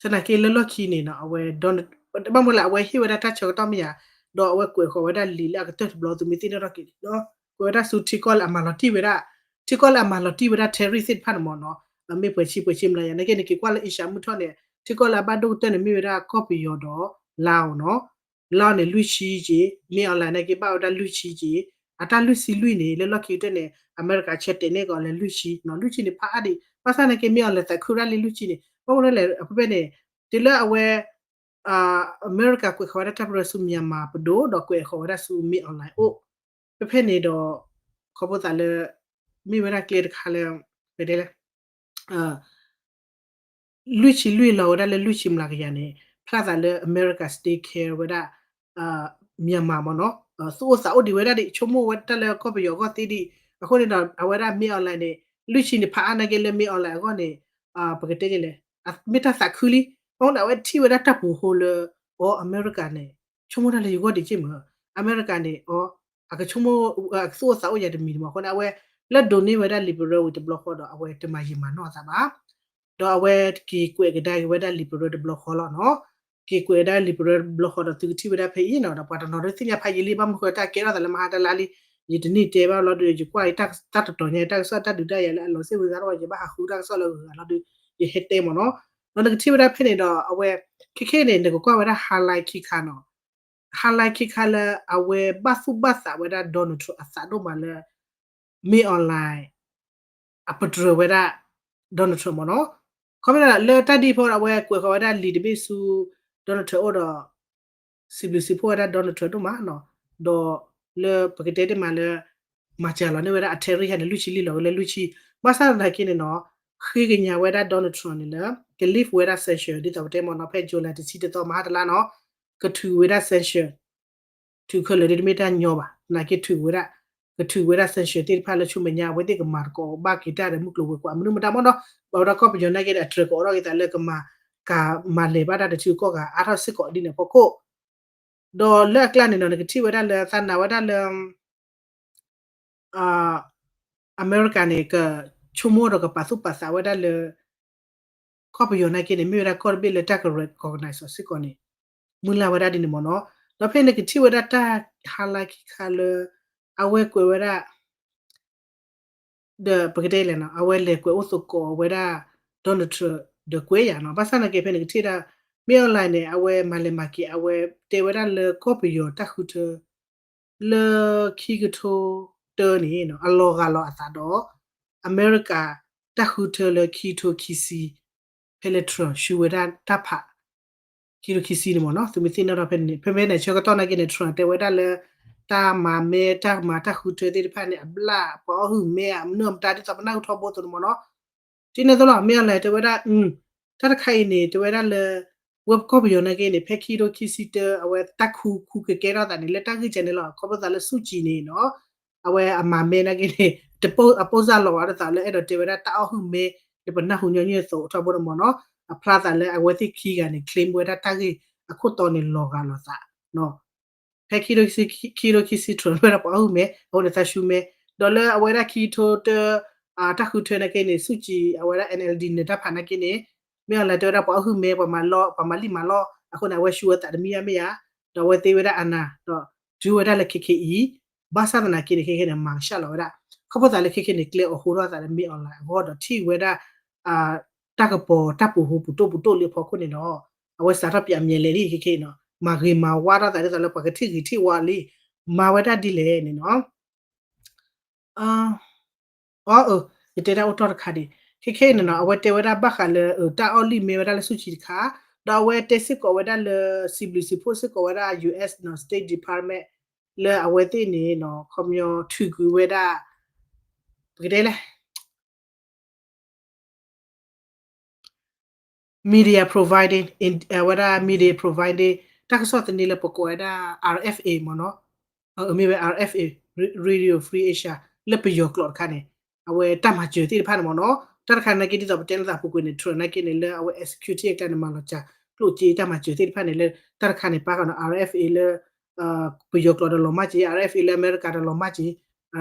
သနာ်က့လၢလီၢ်ခံန့ၣ်နီၤ အဝဲ ဘၣ်မနုၤလဲၣ် အဝဲဟ့ၣ်ဝဲဒၣ်တၢ်ဆၢကတီၢ်မ့ၢ်ယၤ, ဒီးအဝဲကွဲးဃီၤဝဲဒၣ်လံာ်လၢအကတၢၢ်တဘျီ သုမ့ၢ်သ့ၣ်နီၣ်ထီၣ်က့ၤန့ၣ်နီၤ ကွဲးဝဲဒၣ်ဆူထံကီၢ်လၢအမၤလီၤတံၢ်ဝဲဒၣ်, ထံကီၢ်လၢအမၤလီၤတံၢ်ဝဲဒၣ် tariff သ့ၣ်တဖၣ်န့ၣ်မ့ၢ်နီၤ, အမ့ၢ်ပှဲၤဆံပှဲၤဆံမျးယၤ နာ်က့န့ၣ် က့ၤကွၢ်လၢ Asia မုၢ်ထီၣ်န့ၣ် ထံကီၢ်လၢအဘၣ်ဒိၣ်ကတၢၢ်န့ၣ် မ့ၢ်ဝဲဒၣ်ကီၢ်ပယီၤဒီး Laos နီၤ, Laos န့ၣ် လွံၢ်ဆံက့ၤ, မ့ၢ်အီၤလဲၣ်နာ်က့ဘၣ်ဝဲဒၣ်လွံၢ်ဆံက့ၤ, အတၢ်လွံၢ်ဆံလွံၢ်န့ၣ် လၢလီၢ်ခံကတၢၢ်န့ၣ် အမဲရကၤဆၢတဲာ်န့ၢ်ကီးလၢလွံၢ်ဆံနီၤ, လွံၢ်ဆံန့ၣ်ဖးအါဒံး, ဘၣ်ဆၣ်နာ်က့မ့ၢ်အီၤလဲၣ်သးခုဒၣ်လံလွံၢ်ဆံန့ၣ် ဘၣ်မနုၤလဲၣ် အဖဲဖဲန့ၣ် တုၤလၢအဝဲ အမဲရကၤကွဲးဃီၤဝဲဒၣ်တၢ်ပရၢဆူ Myanmar ပဒိၣ် ဒီးကွဲးဃီၤဝဲဒၣ်ဆူ မ့ၢ်အီၤလဲၣ်အိၣ်, ဖဲဖဲန့ၣ်ဒီး ခီဖျိသးလၢ မ့ၢ်ဝဲဒၣ်ကျဲတခါလၢ ပတဲလဲၣ် လွံၢ်ဆံလွံၢ်လီၤဝဲဒၣ်လၢလွံၢ်ဆံမျးကယၤန့ၣ် ဖျါသးလၢ အမဲရကၤ stay care ဝဲဒၣ် Myanmar မ့ၢ်နီၤ, သူၣ်အိၣ်သးအိၣ်ဒံးဝဲဒၣ်ဒံး ဆိကမိၣ်ဝဲတၢ်လၢကီၢ်ပယီၤအဂီၢ်သ့ဒံး, အဃိန့ၣ်ဒီး အဝဲဒၣ်မ့ၢ်အီၤလဲၣ်န့ၣ် လွံၢ်ဆံန့ၣ်ဖးအါနာ်က့လၢ မ့ၢ်အီၤလဲၣ်အဂီၢ်န့ၣ် ပကတဲဒ်လဲၣ် မ့ၢ်တၢ်သးခုလံ, ဘၣ်မနုၤလဲၣ် အဝဲထံၣ်ဝဲဒၣ်တၢ်ပူၤဃိလၢ အီ အမဲရကၤန့ၣ် ဆိကမိၣ်တၢ်လၢယဂီၢ်ဒံးက့ၢ်မ့ၢ်, အမဲရကၤန့ၣ် အီ အကဆိကမိၣ် အသူၣ်အိၣ်သးအိၣ်ယၤတမံၤတမံၤအဃိန့ၣ် အဝဲ လၢဒိးန့ၢ်ဝဲဒၣ် liberal ဝံၤတဘျီဃီဒီး အဝဲတမၤယံာ်မၤနီၢ်အသးဘၣ် ဒီးအဝဲက့ၤကွဲးကဒါက့ၤဝဲဒၣ် liberal တဘျီဃီလီၤနီၤ, က့ၤကွဲးဝဲဒၣ် liberal တဘျီဃီဒီး သုကထံၣ်ဝဲဒၣ်ဖဲအံၤနီၤ, ဒီးပှၤတနီၤဒုးသ့ၣ်ညါဖးယံာ်လံ ဘၣ်မနုၤဃိတၢ်ကဲထီၣ်သးလၢမဟါတလါလံ, ယတန့ၢ်တဲဘၣ်လီၤဒီး ယကွၢ်တၢ်တတီၤညါ တၢ်ကစီၣ်တၢ်ဒုးတၢ်ယၤလၢအလီၤစ့ၣ်ဝဲသးထီၣ် ယဘၣ်ဟးဃုတၢ်ကစီၣ်လၢဂုၤဂၤလီၤဒီး ယဟဲတဲမ့ၢ်နီၤ, ဒီးနကထံၣ်ဝဲဒၣ်ဖဲန့ၣ်ဒီး အဝဲ ခဲခဲန့ၣ် နကကွၢ်ဝဲဒၣ် highlight ခံခါနီၤ, highlight ခံခါလၢအဝဲဘၣ်သူၣ်ဘၣ်သးဝဲဒၣ် Donald Trump အသးဒိၣ်မးလၢ မ့ၢ်အီၤလဲၣ် အပတြၢၤဝဲဒၣ် Donald Trump မ့ၢ်နီၤ, ခီဖျိလၢတၢ်ဒ်ဖိဒီး အဝဲကွဲးဃီၤဝဲဒၣ်လံာ်တဘ့ၣ်ဆူ Donald Trump အိၣ်ဒီး စံးဘျုးစံးဖှိၣ်ဝဲဒၣ် Donald Trump ဒိၣ်မးနီၤ, ဒီးလၢပကတဲတ့ၢ်မးလၢ မၤစှၤလီၤန့ၢ်ဝဲဒၣ်အ tariff န့ၣ် လွံၢ်ဆံလံလီၤဝဲလၢလွံၢ်ဆံ, ဘၣ်ဆၣ်သနာ်က့န့ၣ်နီၤ ဃ့ကညးဝဲဒၣ် Donald Trump န့ၣ်လၢ က lift ဝဲဒၣ် sanction ဒ်သိးပတဲမ့ၢ်နီၤ ဖဲ July တဆံတသီမဟါတလါနီၤ, ကထုးဝဲဒၣ် sanction ထုးခဲလၢာ်ဒ်တမ့ၢ်တၢ်ညီဘၣ်, သနာ်က့ထုးဝဲဒၣ် ကထုးဝဲဒၣ် sanction သ့ၣ်တဖၣ်လၢဆူမဲာ်ညါ အဝဲသ့ၣ်ကမၤသကိးဘၣ်က့ၤတၢ်ဒီးမုၢ်ကျိၤဝဲၤကွာ် မနုၤမတၤမ့ၢ်နီၤ, ဘၣ်ဝဲဒၣ်ကီၢ်ပယီၤနာ်က့ဒီး အတြၢၤကအိးထီၣ်က့ၤသးလၢကမၤ ကမၤလဲၤဘၣ်တၢ်တထံကီၢ်ဂၤ အါထီၣ်စ့ၢ်ကီးဒ်န့ၣ်အဖီခိၣ်, ဒီးလၢအကျါန့ၣ်နီၤ နကထံၣ်ဝဲဒၣ်လၢသးနာ်ဝဲဒၣ်လၢ အမဲရကၤန့ၣ် ကဆိကမိၣ်ဒီးကပာ်သူၣ်ပာ်သးဝဲဒၣ်လၢ ကီၢ်ပယီၤနာ်က့န့ၣ် မ့ၢ်ဝဲဒၣ်ကီၢ်တဘ့ၣ်လၢတၢ်က recognize စ့ၢ်ကီးန့ၣ် မုၢ်လၢ်ဝဲဒၣ်ဒ်န့ၣ်မ့ၢ်နီၤ, ဒီးဖဲန့ၣ်ကထံၣ်ဝဲဒၣ်တၢ် highlight ခံခါလၢ အဝဲကွဲးဝဲဒၣ် ဒီးပကတဲလဲၣ်နီၤ အဝဲလဲၤကွဲးအိၣ်သကိးဝဲဒၣ် Donald Trump ဒီးကွဲးယၤနီၤ, ဘၣ်ဆၣ်သနာ်က့ဖဲန့ၣ်ကထံၣ်ဒၣ် မ့ၢ်အီၤလဲၣ်န့ၣ် အဝဲမၤလဲၤမၤက့ၤ အဝဲတဲဝဲဒၣ်လၢကီၢ်ပယီၤတၢ်ဃုထၢ လၢခံကထိတၢန့ၣ် အလီၤဂာ်လီၤအသးဒီး အမဲရကၤ တၢ်ဃုထၢလၢခံကထိခံဆံ ဖဲလၢ Trump ဆှၢဝဲဒၣ်တၢ်ဖး ခံကထိခံဆံန့ၣ်မ့ၢ်နီၤ, သုမ့ၢ်သ့ၣ်နီၣ်ထီၣ်ဖဲန့ၣ် ဖဲဖဲန့ၣ်ဆၢကတီၢ်နာ်က့န့ၣ် Trump တဲဝဲဒၣ်လၢ တၢ်မၤမဲ တၢ်မၤတၢ်ဃုထၢသ့ၣ်တဖၣ်န့ၣ် အဘျၣ်ပှၤအီၣ်ဟုၣ်မဲ အမနုၤမတၤဒ်သိးပနၢ်ဟူထီဘိအသိးန့ၣ်မ့ၢ်နီၤ, ဒ်န့ၣ်အသိးလီၤ မ့ၢ်အီၤလဲၣ် တဲဝဲဒၣ် တၢ်တခါအံၤန့ၣ် တဲဝဲဒၣ်လၢ ဝဲပကီၢ်ပယီၤနာ်က့န့ၣ် ဖဲခံကထိခံဆံတၢ အဝဲတၢ်ခူခူကကဲထီၣ်သးန့ၣ် လၢတၢ်ဂ့ၢ်ကဲန့ၣ်လီၤ, ခီဖျိသးလၢဆူၣ်ကံၤန့ၣ်နီၤ အဝဲအမၤမဲနာ်က့န့ၣ် အပိၣ်စၢ်လီၤဂာ်ဒ်သိးလၢအဲၣ်ဒိးတဲဝဲဒၣ်တၢ်အီၣ်ဟုၣ်မဲ လၢပနၢ်ဟူညီနုၢ်အသိးထီဘိန့ၣ်မ့ၢ်နီၤ, အဖျါသးလၢအဝဲသ့ၣ်ခံဂၤန့ၣ် claim ဝဲဒၣ်တၢ်ဂ့ၢ်အခိၣ်တီန့ၣ်လီၤဂာ်လီၤသး ဖဲခံကထိခံဆံ Trump ဝဲဒၣ်ပှၤအီၣ်ဟုၣ်မဲ အဃိန့ၣ်သးဆှၢမဲ, ဒီးလၢအဝဲဒၣ်ခံကထိတၢ တၢ်ဃုထၢနာ်က့န့ၣ် ဆူၣ်ကံၤ အဝဲဒၣ် NLD န့ၣ်တၢ်ဖးနာ်က့န့ၣ် မ့ၢ်အီၤလဲၣ် တဲဝဲဒၣ်ပှၤအီၣ်ဟုၣ်မဲ ပှၤမၤလီၢ် ပှၤမၤလံၣ်မၤလီၢ် အဃိန့ၣ် အဝဲဆှၢဝဲသးတမံၤမံၤဧါ, ဒီးအဝဲသ့ဝဲဒၣ်အနၢ် ဒီးတုၤဝဲဒၣ်လၢခဲခဲအံၤ ဘၣ်ဆၣ်သနာ်က့န့ၣ် ခဲခဲန့ၣ် မၤကဆှၣ်လီၤဝဲဒၣ် ခီဖျိသးလၢခဲခဲန့ၣ် ကျဲအိးဟိထီၣ်သးလၢမ့ၢ်အီၤလဲၣ်အဂီၢ်ဒီးထံၣ်ဝဲဒၣ် တၢ်ကပီၤတၢ်ပူၤဟူပူၤတိၢ်ပူၤတိၢ်လံအဖီခိၣ်န့ၣ်ဒီး အဝဲစးထီၣ်ပၠးမဲာ်လဲၣ်လံခဲခဲအံၤနီၤ, မၤဂ့ၤမၤဝါထီၣ်သးဒ်သိးလၢပှၤကထံၣ်ဂ့ၤထံၣ်ဝါလံ, မၤဝဲဒၣ်ဒ်လဲၣ်န့ၣ်နီၤ အၢ ယတဲဒၣ်အိၣ်တီၢ်တခါဒံး, ခဲခဲအံၤန့ၣ်နီၤ အဝဲတဲဝဲဒၣ်ဘၣ်ဃးလၢ တၢ်အီၣ်လံၣ်မဲဝဲဒၣ်လၢဆူၣ်ကံၤတခါ, ဒီးအဝဲတဲစ့ၢ်ကီးဝဲဒၣ်လၢ စံးဘျုးစံးဖှိၣ်စ့ၢ်ကီးဝဲဒၣ် US နီၤ State Department လၢအဝဲသ့ၣ်န့ၣ်နီၤ ခီပညီထုးကွံာ်ဝဲဒၣ် ပကတဲလဲၣ် media providing အဝဲဒၣ် media providing တၢ်ကစီၣ်သန့လၢပကိးဝဲဒၣ် R F A မ့ၢ်နီၤ, မ့ၢ်ဝဲ R F A, Radio Free Asia လၢပယီၤကျိာ်တခါန့ၣ်, အဝဲတၢ်မၤစၢၤသ့ၣ်တဖၣ်န့ၣ်မ့ၢ်နီၤ, တၢ်တခါန့ၣ်က့ ဒ်သိးပတဲလၢသးပူၤကွံာ်န့ၣ် Trump နာ်က့န့ၣ် လၢအဝဲ executive အကျါန့ၣ် မၤလီၤစှၤ ကျိၣ်စ့တၢ်မၤစၢၤသ့ၣ်တဖၣ်န့ၣ် လၢတၢ်တခါန့ၣ် ပာ်ဃာ်နီၤ R F A လၢ ပယီၤကျိာ်ဒီးလီၤမၢ်က့ၤ R F A လၢအမဲရကၤဒီးလီၤမၢ်က့ၤ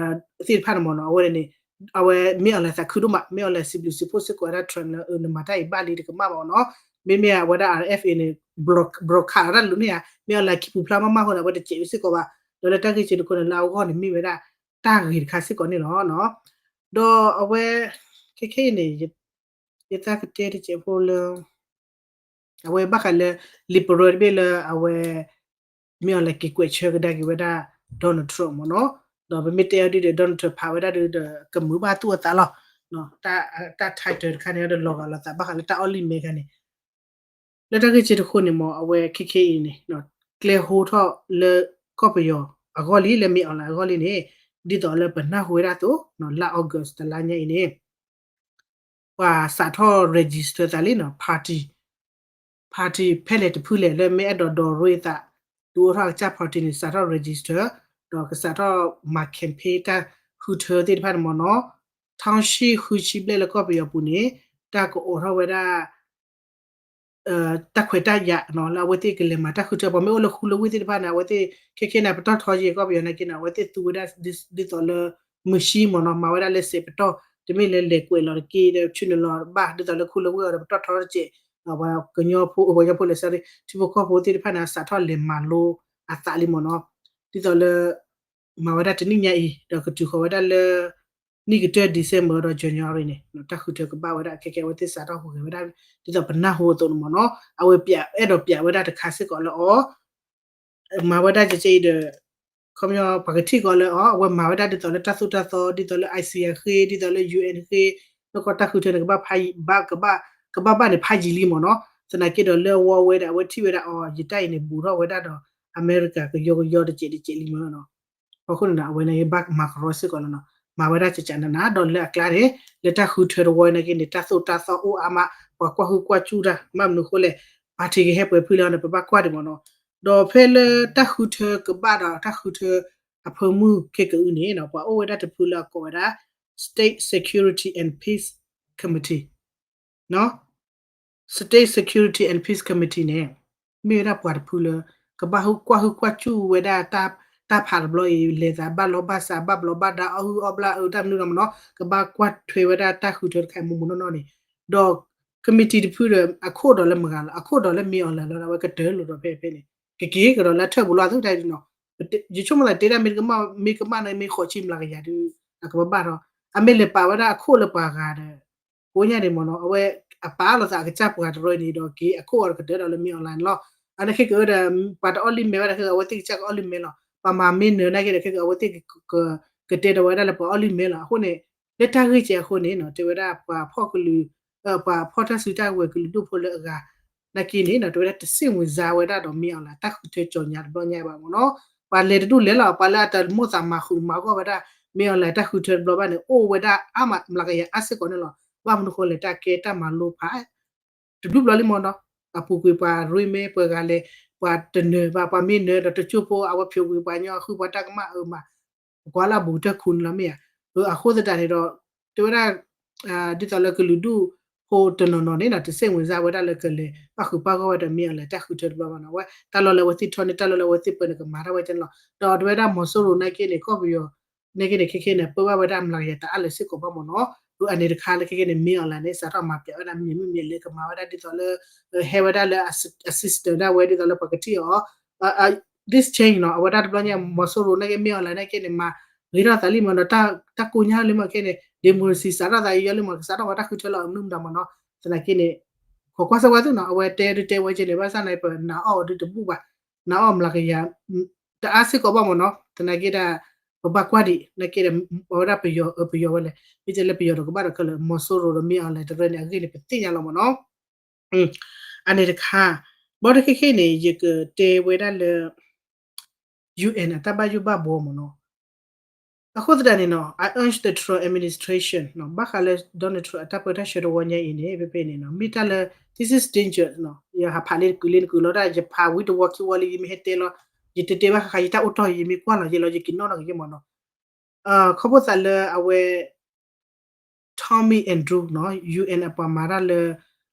သ့ၣ်တဖၣ်န့ၣ်မ့ၢ်နီၤ, အဝဲန့ၣ် အဝဲမ့ၢ်အီၤလဲၤသးခုဒိၣ်မး, မ့ၢ်အီၤလဲၤစံးဘျုးစံးဖှိၣ်စ့ၢ်ကီးဝဲဒၣ် Trump လၢ နမၤတၢ်အံၤဘၣ်လံတကမၣ်ဘၣ်မ့ၢ်နီၤ, မ့မ့ၢ်အဝဲဒၣ် R F A န့ၣ် broadcast တၢ်လၢန့ၣ်ဧါ, မ့ၢ်အီၤလဲၤခံပူၤဖျါမးမးဃိန့ၣ် အဝဲတစဲးဝဲစ့ၢ်ကီးဘၣ်, ဒီးလၢတၢ်ဂ့ၢ်စ့ၢ်တခီန့ၣ် လၢအဂီၢ်န့ၣ်မ့ၢ်ဝဲဒၣ် တၢ်ဂ့ၢ်တခါစ့ၢ်ကီးန့ၣ်လီၤ. ဒီးအဝဲ ခဲခဲအံၤန့ၣ် ယသးကတဲတစဲးဖိလၢ အဝဲဘၣ်ဃးလၢ liberal တဘ့ၣ်လၢအဝဲ မ့ၢ်အီၤလဲၤက့ၤကွဲးဆၢကဒါက့ၤဝဲဒၣ် Donald Trump မ့ၢ်နီၤ, ဒီးပမ့ၢ်တဲအီၤဒ်ဒီး Donald Trump ဖးဝဲဒၣ်ဒီး ကမုာ်ဘၣ်သူၣ်အသးလီၤ, တၢ် title တခါန့ၣ်ဒီး လီၤဂာ်လိာ်သးဘၣ်ဃးလၢတၢ်အီၣ်လံၣ်မဲခါန့ၣ် လၢတၢ်ဂ့ၢ်စ့ၢ်တခီန့ၣ်မ့ၢ် အဝဲခဲခဲအံၤန့ၣ် ကျဲဟိထီၣ်လၢကီၢ်ပယီၤအဂီၢ်လံ လၢမ့ၢ်အီၤလဲၤအဂီၢ်လံန့ၣ် ဒ်သိးလၢပနၢ်ဟူဝဲဒၣ်အသိး လါ August တလါညါအံၤန့ၣ် ပှၤစးထီၣ် register သးလံနီၤ party, party ဖဲလဲၣ်တဖုလဲၣ်လၢမ့ၢ်အဲၣ်ဒိးဒိးရ့သး ဒုးအိၣ်ထီၣ်အကစၢ် party န့ၣ် စးထီၣ် register ဒီးကစးထီၣ်မၤ campaign တၢ်ဃုထၢသ့ၣ်တဖၣ်န့ၣ်မ့ၢ်နီၤ, ထီၣ်ဆံဃုဆံဘျဲၣ်လၢကီၢ်ပယီၤပူၤန့ၣ် တၢ်ကအိးထီၣ်ဝဲဒၣ် တၢ်ခွဲးတၢ်ယာ်နီၤ လၢအဝဲသ့ၣ်ကလဲၤမၤတၢ်ဃုထၢ ပှၤမ့ၢ်အိၣ်လၢဃုလၢဝ့ၢ်သ့ၣ်တဖၣ်န့ၣ် အဝဲသ့ၣ်ခဲခဲန့ၣ် ပတီၢ်ထီယဲၢ်ကီၢ်ပယီၤနာ်က့န့ၣ် အဝဲသ့ၣ်သူဝဲဒၣ်ဒ်သိးလၢ machine မ့ၢ်နီၤ မၤဝဲဒၣ်လၢစဲးပတီၢ် တမ့ၢ်လၢလဲၤကွဲးလီၤတက့ၢ်ဒီး ဆူနုာ်လီၤဘၣ် ဒ်သိးလၢဃုလၢဝ့ၢ်အီၤဒီး ပတီၢ်ထီတစဲး ပှၤကညီဖိ ပှၤကညီဖိလဲၤစး ထံဖိကီၢ်ဖိသ့ၣ်တဖၣ်န့ၣ် စးထီၣ်လဲၤမၤလိအသးလံမ့ၢ်နီၤ ဒ်သိးလၢ မၤဝဲဒၣ်တနံၣ်ညါအံၤ ဒီးကတုၤဃီၤဝဲဒၣ်လၢ နံၣ်ကတၢၢ် December ဒီး January န့ၣ် တၢ်ဃုထၢကဘၣ်ဝဲဒၣ် ခဲကဲအဝဲသ့ၣ်စးထီၣ်ဟူးဂဲၤဝဲဒၣ် ဒ်သိးပနၢ်ဟူအသိးန့ၣ်မ့ၢ်နီၤ အဝဲပျး အဲၣ်ဒိးပျးဝဲဒၣ်တခါစ့ၢ်ကီးလၢအီၤ မၤဝဲဒၣ်ကဲကဲအံၤဒီး ခီပညီ ပှၤကထံၣ်ကီးလၢအီၤ အဝဲမၤဝဲဒၣ်ဒ်သိးလၢတၢ်သိၣ်တၢ်သီ ဒ်သိးလၢ ASEAN ဃ့ ဒ်သိးလၢ U N ဃ့ နီၢ်ကီၢ်တၢ်ဃုထၢန့ၣ် ကဘၣ်ဖးယံာ် ကဘၣ် ကဘၣ်ဘၣ်န့ၣ်ဖးယံာ်လံမ့ၢ်နီၤ သနာ်က့ဒီးလၢအဝဲဝဲဒၣ် အဝဲထံၣ်ဝဲဒၣ်အီၤ ယတၢ်အံၤန့ၣ် ဘူးထီၣ်ဝဲဒၣ်ဒီး အမဲရကၤကယီကယီတစဲးတစဲးလံမ့ၢ်နီၤ အဃိန့ၣ် အဝဲန့ၣ်ဘၣ်မၤကရီစ့ၢ်ကီးလီၤနီၤ မၤဝဲဒၣ်ကကနနၤ ဒီးလၢအကျါန့ၣ် လၢတၢ်ဃုထၢတဝီနာ်က့န့ၣ် တၢ်သိၣ်တၢ်သီအိၣ်အါမး ပှၤကွၢ်ဟုကွၢ်စူၣ်တၢ် မ့ၢ်မနုၤအဃိလဲၣ် party ကဟဲပှဲၤဖုလဲၣ်န့ၣ် ပဘၣ်ကွၢ်ဒံးမ့ၢ်နီၤ ဒီးဖဲလၢတၢ်ဃုထၢကဘၣ်ဒီးတၢ်ဃုထၢအဖၢမုၢ်ခဲကအုန့ၣ် ပှၤအိၣ်ဝဲဒၣ်တဖုလၢအကိးဝဲဒၣ် State Security and Peace Committee State Security and Peace Committee န့ၣ် မ့ၢ်ဝဲဒၣ်ပှၤတဖုလၢ ကဘၣ်ကွၢ်ဟုကွၢ်စူၣ်ဝဲဒၣ်တၢ်ဖးတဘျီအံၤ လဲၤသးဘၣ်လီၤဘၣ်စး ဘၣ်ဘျီးဘၣ်ဒါ အီၣ်ဟုၣ်အီၣ်ဘျၣ်အၢ တၢ်မနုၤလီၤမ့ၢ်နီၤ ကဘၣ်ကွၢ်ထွဲဝဲဒၣ်တၢ်ဃုထၢတခါအံၤမ့ၢ်မ့ၢ်နီၢ်နီၢ်န့ၣ် ဒီး committee တဖုဒီး အခိၣ်ဒီးလၢမဂၤလီၤ အခိၣ်ဒီးလၢမ့ၢ်အီၤလဲၤလီၤ အဝဲကတၢၢ်လိာ်ဒီးဖဲဖဲန့ၣ် ကက့ၤကဒီးလၢထၢၣ်ပူၤလီၤ သုတၢ်ဒ်နီၤ ယဆိကမိၣ်သးတဲဒၣ်မ့ၢ်တကမၣ် မ့ၢ်ကမၣ်န့ၣ် မ့ၢ်ဃိးဆံမျးကယၤဒုး အကဘၣ်ဘၣ်ဒီး အမ့ၢ်လဲၤပာ်ဝဲဒၣ်အခိၣ်လၢပှၤဂၤဒီး ကိးညါန့ၣ်မ့ၢ်နီၤ အဝဲအပာ်လိာ်သးအကစၢ်ပှၤတရၢန့ၣ်ဒီး က့ၤအခိၣ်အီၤကတၢၢ်ဒီးလၢမ့ၢ်အီၤလဲၤလီၤ အန့ၣ်ခဲကအၢဒီး ပှၤတအီၣ်လံၣ်မဲဘၣ်ဒီး အဝဲသ့ၣ်ကစၢ်ကအီၣ်လံၣ်မဲလီၤ ပှၤမၤမ့ၢ်နၢၤနာ်က့ဒီး ခဲကအဝဲသ့ၣ် ကတဲဒီးဝဲဒၣ်လၢပှၤအီၣ်လံၣ်မဲလီၤ အဃိန့ၣ် လၢတၢ်ဂ့ၢ်ကဲအဃိန့ၣ်နီၤ တဲဝဲဒၣ်ပှၤဖီၣ်ကလုာ် ပှၤဖီၣ်တၢ်စုတၢ်ဝဲၤကလုာ်ဒူၣ်ဖိလၢအဂၤ နာ်က့န့ၣ်နီၤ တဲဝဲဒၣ်တစိတ်ဝင်စားဝဲဒၣ်ဒီးမ့ၢ်အီၤလဲၤတၢ်ဃုထၢကၠီၤညါတဘျီညါဘၣ်မ့ၢ်နီၤ ပှၤလဲၤတဒူၣ်လဲၤလီၤ ပှၤလၢအတမိၣ်သးမၤဃုာ်မၤဂီၢ်ဝဲဒၣ် မ့ၢ်အီၤလဲၤတၢ်ဃုထၢတဘျီဘၣ်န့ၣ် အိၣ်ဝဲဒၣ်အါမး မျးကယၤအါစ့ၢ်ကီးန့ၣ်လီၤ ဘၣ်မနုၤဃိလဲၣ် တၢ်ကဲတၢ်မၤလိဖး တဘျုးဘျီလံမ့ၢ်နီၤ အပူၤကွံာ်ပှၤရ့မဲ ပှၤဂၤလဲၤ ပှၤတနၢၤဘၣ် ပှၤမ့ၢ်နၢၤဒီးတကၠိဖိ အဝဲဖျိးကွံာ်ပှၤညီ အဃုပှၤတၢ်ကမၣ်အၢမး ပကွၢ်လၢအဘူးကတၢၢ်ခူန့ၣ်လီၤမ့ၢ်ဧါ အဃိသတးန့ၣ်ဒီး တဲဝဲဒၣ် ဒ်သိးလၢကလုာ်ဒူၣ်ဖိတနီၤနီၤန့ၣ်နီၤ တစိတ်ဝင်စားဝဲဒၣ်လၢကလဲၤပၣ်ဃုာ်ပၣ်ဂီၢ်ဝဲဒီးမ့ၢ်အီၤလဲၤတၢ်ဃုထၢတဘျီဘၣ်နီၤ အဝဲတၢ်လီၢ်လၢအဝဲသ့ၣ်ထီန့ၣ် တၢ်လီၢ်လၢအဝဲသ့ၣ်ပၢန့ၣ် ကမၤတၢ်ဝဲကဲန့ၣ်လီၤ ဒီးတဲဝဲဒၣ်မီၤစိရိၤနာ်က့န့ၣ် ကီၢ်ပယီၤ နာ်က့န့ၣ် ခဲခဲန့ၣ် ပၢဘၣ်ဝဲဒၣ်မျးကယၤတအါလၢာ်စ့ၢ်ကီးဘၣ်မ့ၢ်နီၤ အန့ၣ်တခါလၢခဲခဲန့ၣ် မ့ၢ်အီၤလဲၤန့ၣ် စးထီၣ်မၤပျးဝဲဒၣ်မ့ၢ်မ့ၢ်မ့ၢ်လၢကမၤဝဲဒၣ်ဒ်သိးလၢ ဟဲဝဲဒၣ်လၢ assistant ဒၣ်ဝဲဒ်သိးလၢပှၤကထံၣ်အီၤ this change နီၤ အဝဲဒၣ်တဘျီညါ မီၤစိရိၤနာ်က့ မ့ၢ်အီၤလဲၤနာ်က့န့ၣ် မၤဂ့ၤထီၣ်သးလံမ့ၢ်နီၤ တၢ်ကိးညါလံမ့ၢ်ခဲန့ၣ် democracy စးထီၣ်သးယီလံမ့ၢ် ကစးထီၣ်ဝဲတၢ်ဃုထၢလီၤမနုၤမတၤမ့ၢ်နီၤ သနာ်က့န့ၣ် ခိးကွၢ်စၢၤဝဲသုနီၤ အဝဲတဲဒုးတဲဝဲကဲန့ၣ် ဘၣ်ဆၣ်န့ၣ် ပနာ်အီၤဒုးတဘူၣ်ဘၣ် နာ်အီၤမျးကယၤ တအါစ့ၢ်ကီးဘၣ်မ့ၢ်နီၤ သနာ်က့ဒၣ် ပဘၣ်ကွၢ်ဒံး နာ်က့ဒီး ပဝဲဒၣ်ပယီၤအၢပယီၤဝဲလဲၣ် မ့ၢ်တဲလၢပယီၤဒီးကဘၣ်ဒီးခဲလၢာ် မီၤစိရိၤဒီးမ့ၢ်အီၤလဲၤတရၢန့ၣ် အဂ့ၢ်န့ၣ် ပသ့ၣ်ညါလီၤမ့ၢ်နီၤ အန့ၣ်တခါ ဘၣ်တခဲခဲန့ၣ် ယကတဲဝဲဒၣ်လၢ UN အတၢ်ဘၣ်ယိၣ်ဘၣ်ဘှီမ့ၢ်နီၤ အဃိသတးန့ၣ်နီၤ I urge the Trump administration နီၤ ဘၣ်ဃးလၢ Donald Trump အတၢ်ပၢတၢ်ဆှၢတဝီညါအံၤန့ၣ် ဖဲဖဲန့ၣ်နီၤ မ့ၢ်တၢ်လၢ this is dangerous နီၤ ယဟးဖးလ့တကုာ်လ့နကုာ်လီၤ တၢ်ယဖးဝံတဝီခံဝီလံ ယမ့ၢ်ဟဲတဲလီၤ ယတတဲဘၣ်ဃးဃး ယတၢ်အိၣ်တီၢ်ယမ့ၢ်ကွၢ်လီၤယဲလီၤ ယကနီၣ်နီၤကယဲမ့ၢ်နီၤ ခီဖျိသးလၢအဝဲ Tommy Andrews နီၤ ယူၢ်အဲၣ် အပှၤမၤတၢ်လၢ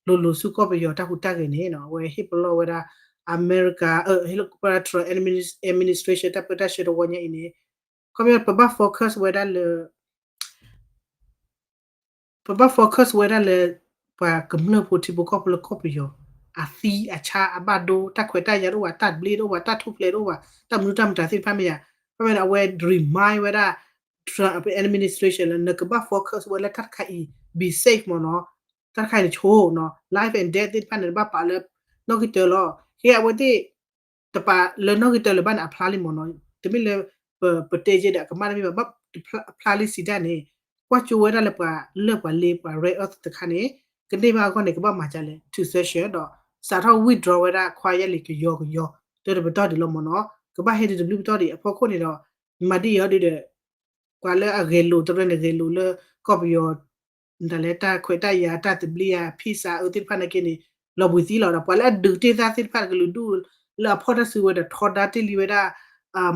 လိၤလိၤဆူကီၢ်ပယီၤတၢ်ဟူးတၢ်ဂဲၤန့ၣ်နီၤ အဝဲဟ့ၣ်ပလီၢ်ဝဲဒၣ် အမဲရကၤ ဟ့ၣ်ပလီၢ် Trump administration တၢ်ပၢတၢ်ဆှၢတဝီညါအံၤန့ၣ် ခီဖျိပဘၣ် focus ဝဲဒၣ်လၢ ပဘၣ် focus ဝဲဒၣ်လၢ ပှၤကမျၢၢ်ဖိထံဖိကီၢ်ဖိလၢကီၢ်ပယီၤ အသံအဆါအဘၣ်ဒိ တၢ်ခွဲးတၢ်ယာ်တအိၣ်ဘၣ် တၢ်ဘျ့တအိၣ်ဘၣ် တၢ်ထူၣ်ဖျဲးတအိၣ်ဘၣ် တၢ်မနုၤတၢ်မတၤသ့ၣ်တဖၣ်မ့ၢ်ယါ ခီဖျိအဝဲ remind ဝဲဒၣ် Trump administration လၢနကဘၣ် focus ဝဲလၢတၢ်တခါအံၤ be safe မ့ၢ်နီၤ တၢ်တခါအံၤန့ၣ်ဆိနီၤ life and death သ့ၣ်တဖၣ်န့ၣ် နဘၣ်ပာ်လၢ နီၣ်ဂံၢ်တၢလီၤ ဟ့ၣ်အဝဲသ့ၣ် တပာ်လၢနီၣ်ဂံၢ်တၢလၢၤဘၣ်န့ၣ် အဖျါလံမ့ၢ်နီၤ တမ့ၢ်လၢ ပတဲကဲဒီးအကမၣ်တမ့ၢ်ဘၣ် ဘၣ်အဖျါလံစံးတၢ်န့ၣ် ကွၢ်ကၠိဝဲဒၣ်လၢပှၤလၢၢ်ပှၤလ့ပှၤ rare earth တခါန့ၣ် ကန့ၢ်ဘၣ်အဂီၢ်န့ၣ် ကဘၣ်မၤဒ်လဲၣ် transaction ဒီး စးထီၣ် withdraw ဝဲဒၣ် quietly ကယီကယီ တၢ်တပတီၢ်ဒံးလီၤမ့ၢ်နီၤ ကဘၣ်ဟဲဒံးတဘျုးပတီၢ်ဒံး အဖီခိၣ်န့ၣ်ဒီး မၤဒ်အံၤအီၤဒ်ဒီး ပှၤလၢအဂဲၤလိာ်တရၢန့ၣ်ဂဲၤလိာ်လၢ ကီၢ်ပယီၤ ဒ်လဲၣ်တၢ်ခွဲးတၢ်ယာ်တၢ်သဘျ့ယၤ ဖံးစးအၢသ့ၣ်တဖၣ်န့ၣ်က့န့ၣ် လီၤဘှံးသံလီၤဒီး ပှၤလၢအဒုးတ့ၢ်သၣ်သ့ၣ်တဖၣ်ကလုာ်ဒူၣ် လၢအဖီၣ်တၢ်စုဝဲဒီးထီဒါတ့ၢ်လံဝဲဒၣ်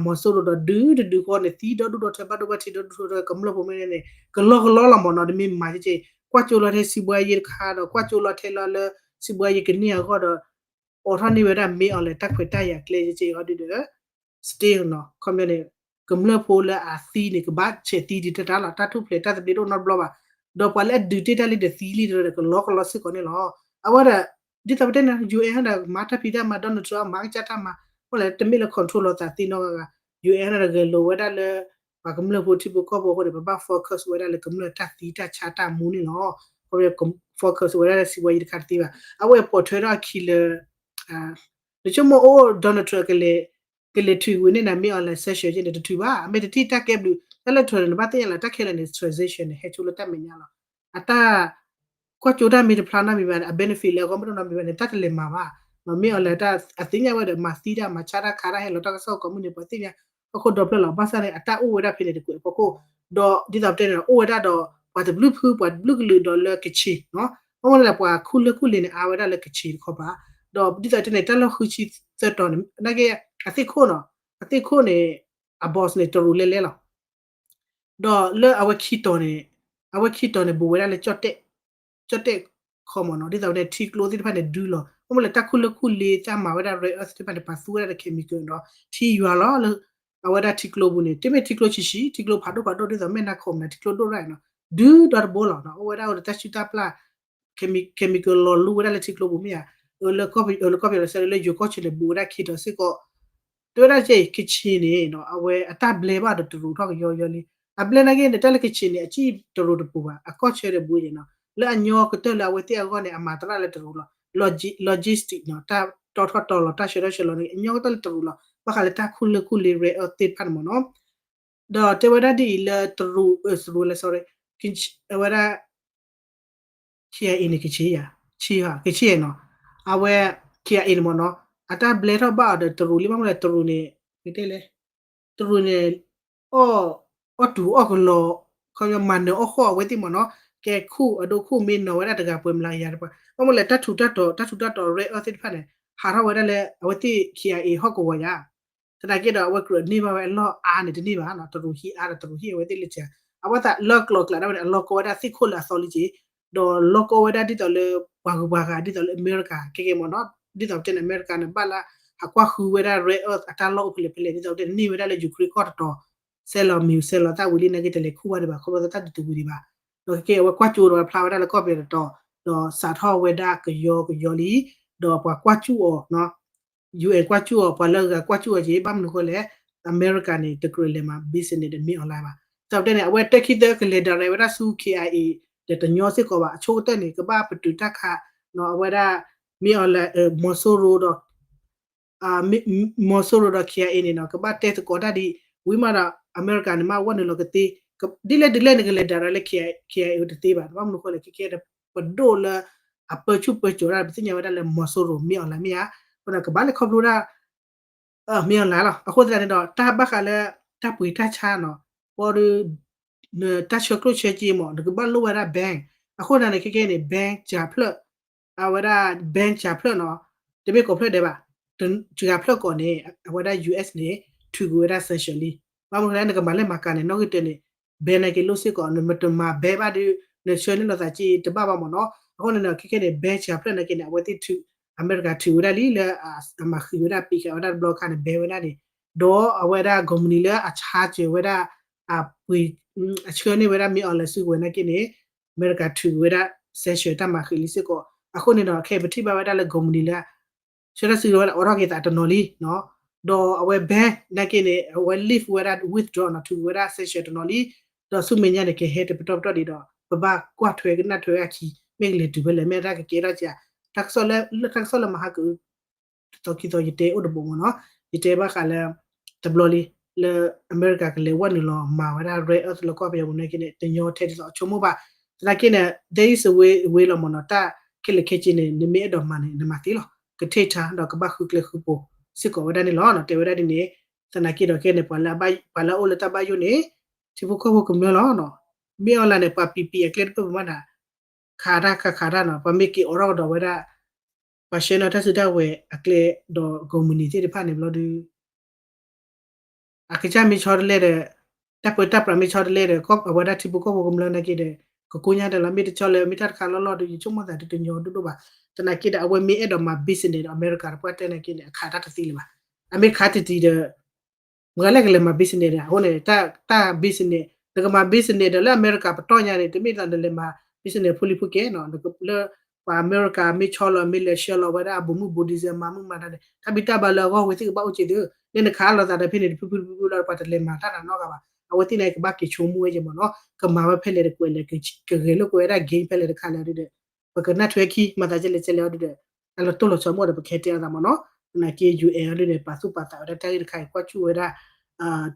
မီၤစိရိၤဒီးဒုးတဒုးဃီန့ၣ် သံဒီဒူၣ်ဒီထၢဘၣ်ဒိဘၣ်ထံးဒီဒူၣ်ဒီထၢ ကမျၢၢ်ဖိမ့ၢ်န့ၣ် ကလီကလီလီၤမ့ၢ်နီၤ တမ့ၢ်မၤက့က့ ကွၢ်ကၠိလီၤထဲစံးဘှါယ့တခါဒီး ကွၢ်ကၠိလီၤထဲလီၤလၢ စံးဘှါယ့ကန့ၢ်အဂီၢ်ဒီး အိးထီၣ်န့ၢ်ဝဲဒၣ် မ့ၢ်အီၤလဲၣ် တၢ်ခွဲးတၢ်ယာ်ကျဲက့အီၤဒ်ဒီး still နီၤ ခီပညီန့ၣ် ကမျၢၢ်ဖိလၢအသံန့ၣ် ကဘၣ်ဆဲးသံဒံးတတၢ်လီၤ တၢ်ထူၣ်ဖျဲးတၢ်သဘျ့တအိၣ်နီတဘျီဘၣ် ဒီးပှၤလၢအဒုးတ့ၢ်တၢ်လံဒီးသံလံဒီးကလီကလီစ့ၢ်ကီးန့ၣ်လီၤ အဝဲဒၣ် ဒ်သိးပတဲန့ၣ် ယူၢ်အဲၣ် ဒီးမၤတၢ်ဖံးတၢ်မၤ Donald Trump မၤကစၢ်တၢ်မၤ အိၣ်လဲၣ် တမ့ၢ်လၢ control လီၤသးသ့နီတဂၤဂၤ ယူၢ်အဲၣ် ဒီးဂဲၤလိာ်ဝဲဒၣ်လၢ ပှၤကမျၢၢ်ဖိထံဖိကီၢ်ဖိအဃိန့ၣ် ပဘၣ် focus ဝဲဒၣ်လၢကမျၢၢ်တၢ်သံတၢ်ဆါတၢ်မူန့ၣ်လီၤ ခီပညီ focus ဝဲဒၣ်လၢစံးဘှါယ့တခါတသ့ဘၣ် အဝဲပိာ်ထွဲထီၣ်အခံလၢ နဆိကမိၣ်အိၣ် Donald Trump ကလဲၤ ကလဲၤထုးဝံၤန့ၣ်နၤ မ့ၢ်အီၤလဲၣ် sanction န့ၣ် တထုးဘၣ် အမ့ၢ်တထံၣ်တၢ်ကဲဘျုး တၢ်လၢ Trump န့ၣ် နဘၣ်သ့ၣ်ညါလီၤ တၢ်ခဲလၢာ်န့ၣ် transaction န့ၣ် ဟဲဆိလၢတၢ်မဲာ်ညါလီၤ အတၢ် ကွၢ်ကၠိတၢ်မ့ၢ်တဖျါနီတမံၤဘၣ်န့ၣ် အ benefit လၢအဂီၢ်မ့ၢ်တနီတမံၤဘၣ်န့ၣ် တၢ်တလဲၤမၤဘၣ် မ့ၢ်အီၤလဲၣ် တၢ်အသ့ၣ်ညါဝဲဒီး မၤသံတၢ်မၤဆါတၢ်ခးတၢ်ဟဲလီၤတၢ်ကစီၣ်ကိးမုၢ်နံၤ ပှၤသ့ၣ်ညါ ဟီၣ်ခိၣ်ဒီဖျၢၣ်လီၤ ဘၣ်ဆၣ်န့ၣ် အတၢ်အိၣ်ဝဲဒၣ်ဖဲန့ၣ်တကွဲးဖီခိၣ် ဒီးဒ်သိးပတဲန့ၣ် အိၣ်ဝဲဒၣ်ဒီး ပှၤတဘျုးဖု ပှၤတဘျုးကလုာ်ဒီးလၢကခ့ၣ်နီၤ ဘၣ်မနုၤလဲၣ် ပှၤခူၣ်လၢခူၣ်လ့ၤန့ၣ် အါဝဲဒၣ်လၢကခ့ၣ်တခီပၤ ဒီးဒ်သိးတဲန့ၣ် တၢ်လီၢ်ဃုဆံသၢတီၤန့ၣ် နာ်က့ အသ့ၣ်ခိၣ်နီၤ အသ့ၣ်ခိၣ်န့ၣ် အ boss န့ၣ် တရူးလဲလဲလီၤ ဒီးလၢအဝဲခံတီၤန့ၣ် အဝဲခံတီၤန့ၣ် ဘူးဝဲဒၣ်လၢ ကၠီၣ်တဲၣ်ခီမ့ၢ်နီၤ ဒ်သိးဝဲန့ၣ် ထံကျိသ့ၣ်တဖၣ်န့ၣ် ဒုလီၤ ဘၣ်မနုၤလဲၣ် တၢ်ခူၣ်လၢခူၣ်လ့ၤ တၢ်မၤဝဲဒၣ် rare earth သ့ၣ်တဖၣ်န့ၣ် ပှၤသူဝဲဒၣ်ဒီး chemical ဒီး ထံယွၤလီၤလၢ အဝဲဒၣ်ထံကျိပူၤန့ၣ် တမ့ၢ်ထံကျိဆံးဆံး ထံကျိဖးဒိၣ်ဖးဒိၣ် ဒ်သိးမဲၢ်နါခိၣ်မနၤ ထံကျိဒိၣ်ရၣ်နီၤ ဒုဒီတဘိလီၤ အိၣ်ဝဲဒၣ်အိၣ်ဒီးတၢ်စုၣ်တၢ်ပျၢ် chemi- chemical လီၤလူဝဲဒၣ်လၢထံကျိပူၤမ့ၢ်ဧါ လၢကီၢ်ပယီၤ လၢကီၢ်ပယီၤလၢ စဲးလၢယိၤကီၢ်ဆၢန့ၣ် ဘူးဝဲဒၣ်ခံတီၤစ့ၢ်ကီး တဲဝဲဒၣ်က့ ကခ့ၣ်န့ၣ် အဝဲအတၢ်ဘျဲဘၣ်ဒီးတရူးထီၣ်ကယီကယီလံ အဘျဲနာ်က့န့ၣ် တၢ်လၢကခ့ၣ်န့ၣ် အစံၣ်တရူးတပူၤဘၣ် အကီၢ်ဆၢတဘူးက့နီၤ လၢအညီကတၢၢ်လၢအဝဲသ့ၣ်အဂီၢ်န့ၣ် အမၤသရၣ်လၢတရူးလီၤ logi- logistic နီၤ တၢ်တီထီၣ်တီလီၤ တၢ်ဆှၢထီၣ်ဆှၢလီၤန့ၣ် အညီကတၢၢ်လၢတရူးလီၤ ဘၣ်ဃးလၢတၢ်ခူၣ်လၢခူၣ်လ့ၤ rare earth သ့ၣ်တဖၣ်န့ၣ်မ့ၢ်နီၤ ဒီးတဲဝဲဒၣ်ဒ်အံၤလၢတရူး တရူးလၢ sorry အဝဲဒၣ် KIA န့ၣ် ကခ့ၣ်ယါ ခ့ၣ် ကခ့ၣ်နီၤ အဝဲ KIA န့ၣ်မ့ၢ်နီၤ အတၢ်ဘျဲထီၣ်ဘၣ်အီၤဒီးတရူးလံ ဘၣ်မနုၤလဲၣ် တရူးန့ၣ် ပတဲလဲၣ် တရူးန့ၣ် အီၣ် အီၣ်တူၤအီၣ်ကလီၤ ခီပညီမၤနၢၤအီၣ်ဃီၣ်အဝဲသ့ၣ်မ့ၢ်နီၤ ကဲခူၣ်အဒိခူၣ်မ့ၢ်နီၤဝဲဒၣ်တဂၤပှဲၤမလၤကယၤတပှဲၤ ဘၣ်မနုၤလဲၣ် တၢ်ထူးတၢ်တီၤ တၢ်ထူးတၢ်တီၤ rare earth သ့ၣ်တဖၣ်န့ၣ် ဟးထီၣ်ဝဲဒၣ်လၢအဝဲသ့ၣ် KIA ဟီၣ်ကဝီၤယါ သနာ်က့ဒီး အဝဲကြၢးန့ၢ်ဘၣ်ဝဲအလီၢ်အါန့ၣ် တန့ၢ်ဘၣ်နီၤ တရူးဟံးအါဒီးတရူးဟံးအဝဲသ့ၣ်လၢက အဝဲသ့ၣ်လီၢ်ကျိၤကျဲဒၣ်ဝဲန့ၣ် အလီၢ်ကီဝဲဒၣ်သ့ၣ်ခိၣ်လၢအသီလံက့ၤ ဒီးလီၢ်ကီဝဲဒၣ်ဒ်သိးလၢ ပှၤဂုၤပှၤဂၤဒ်သိးလၢအမဲရကၤ ကဲကဲမ့ၢ်နီၤ ဒ်သိးပတဲန့ၣ် အမဲရကၤန့ၣ် ဘၣ်လၢ ဟးကွၢ်ဃုဝဲဒၣ် rare earth အတၢ်လီၢ်အိၣ်ဖဲလဲၣ်ဖဲလဲၣ် ဒ်သိးပတဲန့ၣ် န့ၢ်ဝဲဒၣ်လၢ Ukraine ကီၢ်တတီၤ ဆဲးလီၤမံၤဆဲးလီၤသၣ်ဝံၤလံနာ်က့ တလဲၤခူၣ်ဘၣ်ဒံးဘၣ် ခီဖျိသတၢ်ဒုးတဝံၤဒံးဘၣ် ဒီးကဲကဲအဝဲကွၢ်ကၠိဒီးဖျါဝဲဒၣ်လၢကီၢ်ပယီၤတတီၤ ဒီးစးထီၣ်ဝဲဒၣ်ကယီကယီလံ ဒီးပှၤကွၢ်ကၠူၣ်အီၤ UN ကွၢ်ကၠူၣ်အီၤ ပှၤလၢအဂၤကွၢ်ကၠူၣ်အီၤက့ၤ ဘၣ်မနုၤဃိလဲၣ် အမဲရကၤန့ၣ် တကြၢးလဲၤမၤ business ဒီး မ့ၢ်အီၤလဲၣ်ဘၣ် ဒ်သိးပတဲန့ၣ် အဝဲတၢ်ခံသၢကလဲၤ direct ဝဲဒၣ်ဆူ KIA ဒီးတညီစ့ၢ်ကီးဘၣ် အဆိကတၢၢ်န့ၣ် ကဘၣ်ပတုာ်တၢ်ခး အဝဲဒၣ် မ့ၢ်အီၤလဲၣ် မီၤစိရိၤဒီး မီၤစိရိၤဒီး KIA န့ၣ်နီၤ ကဘၣ်တဲသကိးတၢ်ဒ် ဝံၤမးဒီး အမဲရကၤန့ၣ် မ့ၢ်ဝဲနုာ်လီၤကသ့ ဒ်လဲၣ်ဒ်လဲၣ်န့ၣ် ကလဲၤ direct လၢ KIA တသ့ဘၣ် ဘၣ်မနုၤဃိလဲၣ် ခဲကဲဒီး ပဒိၣ်လၢ အပၢဆူၣ်ပၢစိးတၢ် ပသ့ၣ်ညါဝဲဒၣ်လၢ မီၤစိရိၤ မ့ၢ်အီၤလဲၣ်မ့ၢ်ဧါ အဃိဒီးကဘၣ်လဲၤခီဖျိဒၣ် မ့ၢ်အီၤလဲၣ်လီၤ အဃိသတးန့ၣ်ဒီး တၢ်ဘၣ်ဃးလၢ တၢ်ပှ့ၤတၢ်ဆါနီၤ ဘၣ်ဒီး နတၢ်ဆၢကျိၣ်ဆၢစ့မး နကဘၣ်လိၣ်ဝဲဒၣ် bank, အဃိန့ၣ် ခဲကဲန့ၣ် bank စှၤဖျၢၣ်, အဝဲဒၣ် bank စှၤဖျၢၣ်နီၤ, တမ့ၢ်ကိးဖျၢၣ်ဒဲးဘၣ်, စှၤဖျၢၣ်ကိးန့ၣ် အဝဲဒၣ် US န့ၣ် ထုးကွံာ်ဝဲဒၣ် sanction လံ. ဘၣ်မနုၤလဲၣ် နကမၤလဲၣ်မၤကၤန့ၣ် နီၣ်ဂံၢ်တၢန့ၣ် bank နာ်က့လိၣ်စ့ၢ်ကီး, နမ့ၢ်တမၤ bank ဘၣ်ဒီး နဆှၢန့ၢ်လိာ်သးစ့တဘၣ်ဘၣ်မးနီၤ. အဃိန့ၣ် ခဲကဲန့ၣ် bank စှၤဖျၢၣ်နာ်က့န့ၣ် အဝဲသ့ၣ်ထုး, အမဲရကၤထုးဝဲဒၣ်လံလၢ အမၤဃံးဝဲဒၣ် ပံးဃာ်ဝဲဒၣ်တဘျီခါန့ၣ် bank ဝဲဒၣ်န့ၣ်, ဒီးအဝဲဒၣ် ကုမ္ပဏီ လၢအဆါစၢၤဝဲဒၣ် အပှ့ၤ အဆှၢန့ၢ်ဝဲဒၣ် မင်းအောင်လှိုင် စုကဝဲၤနာ်က့န့ၣ် အမဲရကၤထုးဝဲဒၣ် sanction တၢ်မၤဃံးလံစ့ၢ်ကီး. အဃိန့ၣ်ဒီး ခဲအံၤပထံၣ်ဘၣ်ဝဲဒၣ်လၢ ကုမ္ပဏီ လၢ ဆၢထၢၣ်စုကဝဲၤ အိးထီၣ်က့ၤသးတနီၤလံ, ဒီးအဝဲ bank နာ်က့န့ၣ် အဝဲ lift ဝဲဒၣ် withdraw နီၤ, ထုးဝဲဒၣ် sanction တနီၤလံ, ဒီးဆူမဲာ်ညါန့ၣ် ကဟဲတပတီၢ်ပတီၢ်ဒံးဒီး ပဘၣ်ကွၢ်ထွဲကနၣ်ထွဲအခံ မ့ၢ်ကလဲၤတုၤဖဲလဲၣ် မ့ၢ်တၢ်ကကဲထီၣ်က့ၤ တၢ်ကစီၣ်လၢ တၢ်ကစီၣ်လၢမဟါကအု တသီခံသီ ယတဲအိၣ်တဘိးမးနီၤ, ယတဲဘၣ်ဃးလၢ တဘျီလံ လၢအမဲရကၤကလဲၤဝဲနုာ်လီၤမၤဝဲဒၣ် rare earth လၢကီၢ်ပယီၤပူၤနာ်က့န့ၣ် တညီထဲဒ်သိးအဆိကမိၣ်ဘၣ်. သနာ်က့န့ၣ် there is a way, way လီၤမးနီၤ, တၢ်ခဲလၢာ်ခဲဆ့န့ၣ် နမ့ၢ်အဲၣ်ဒိးမၤန့ၣ် နမၤသ့လီၤ, ကထဲးထါ ဒီးကဘၣ်ဃုကျဲဃုပိၤစ့ၢ်ကီးဝဲဒၣ်န့ၣ်လီၤ. တဲဝဲဒၣ်ဒ်န့ၣ်, သနာ်က့ဒီးခဲန့ၣ် ပှၤလၢအအိၣ်လၢတၢ်ဘၣ်ယိၣ်န့ၣ် ထံဖိကီၢ်ဖိကမျၢၢ်လီၤ. မ့ၢ်အီၤလၢန့ၣ် ပှၤပံာ်ပံာ်အကျဲတဖၣ်ပမၤဒၣ် ခးတၢ်ခးခးတၢ်နီၤ, ပှၤမ့ၢ်က့ၤအိးထီၣ်ကဒီးဝဲဒၣ် ပှၤဆှၢန့ၢ်တၢ်စုတၢ်ဝဲၤအကျဲဒီး ကုမ္ပဏီ သ့ၣ်တဖၣ်န့ၣ်ဘျီဒီး အကစၢ်မ့ၢ်ဆီတလဲဒီး တၢ်ပၢတၢ်ပြးမ့ၢ်ဆီတလဲဒီး အဝဲဒၣ်ထံဖိကီၢ်ဖိကမျၢၢ်နာ်က့ဒီး ကကိညါတလီၤ. မ့ၢ်တဆီလၢမ့ၢ်တၢ်တခါလီၢ်လီၢ်ဒီး ယဆိကမိၣ်သးဒ်တညီဒိၣ်ဒိၣ်ဘၣ်. သနာ်က့ဒီး အဝဲမ့ၢ်အဲၣ်ဒိးမၤ business ဒီး အမဲရကၤတပှၢ်တဲနာ်က့န့ၣ် အခးတၢ်တသ့လၢၤဘၣ်. အမ့ၢ်ခးတံၢ်တံၢ်ဒီး မတၤလဲၣ်ကလဲၤမၤ business ဒီး အဃိန့ၣ် တၢ် business နကမၤ business ဒီးလၢအမဲရကၤပတီၢ်ညါန့ၣ် တမ့ၢ်လၢနလဲၤမၤ business ဖိလံၤဖိကဲနီၤ, လၢပှၤအမဲရကၤမ့ၢ်ဆီလီၤ မ့ၢ်လဲၤဆှၢလီၤဝဲဒၣ်အဘူးမုၢ်ဘူး ဒံၣ်စဲး မၤမုၢ်မၤဒါန့ၣ် တၢ်ဘံၣ်တၢ်ဘါလၢအဂီၢ် အဝဲသ့ၣ်ကဘၣ်အိၣ်က့ၤသု, လၢနခးလိာ်သးဒီးဖဲန့ၣ် တဖုဖုတဖုဖုလီၤ ပှၤတလဲၤမၤတၢ်နီတဂၤဘၣ်. အဝဲသ့ၣ်န့ၣ် ကဘၣ်က့ၤဆိကမိၣ်ဝဲက့ၤမးနီၤ, ကမၤဝဲဖဲလဲၣ်တကွဲးလဲၣ်, ကဂဲၤလိာ်ကွဲဝဲဒၣ် game ဖဲလဲၣ်တခါလဲၣ်ဒီး ပကနၣ်ထွဲခံ မၤသးဒ်လဲၣ်ဒ်လဲၣ်အီၤဒီး အလီၤတိၢ်လီၤဆီမ့ၢ်ဒီး ပကဟဲတဲအသးမးနီၤ. သနာ်က့ UN အီၤဒ်န့ၣ် ပာ်သူၣ်ပာ်သးဝဲဒၣ်တၢ်ဂ့ၢ်တခါအံၤ ကွၢ်စူၣ်ဝဲဒၣ်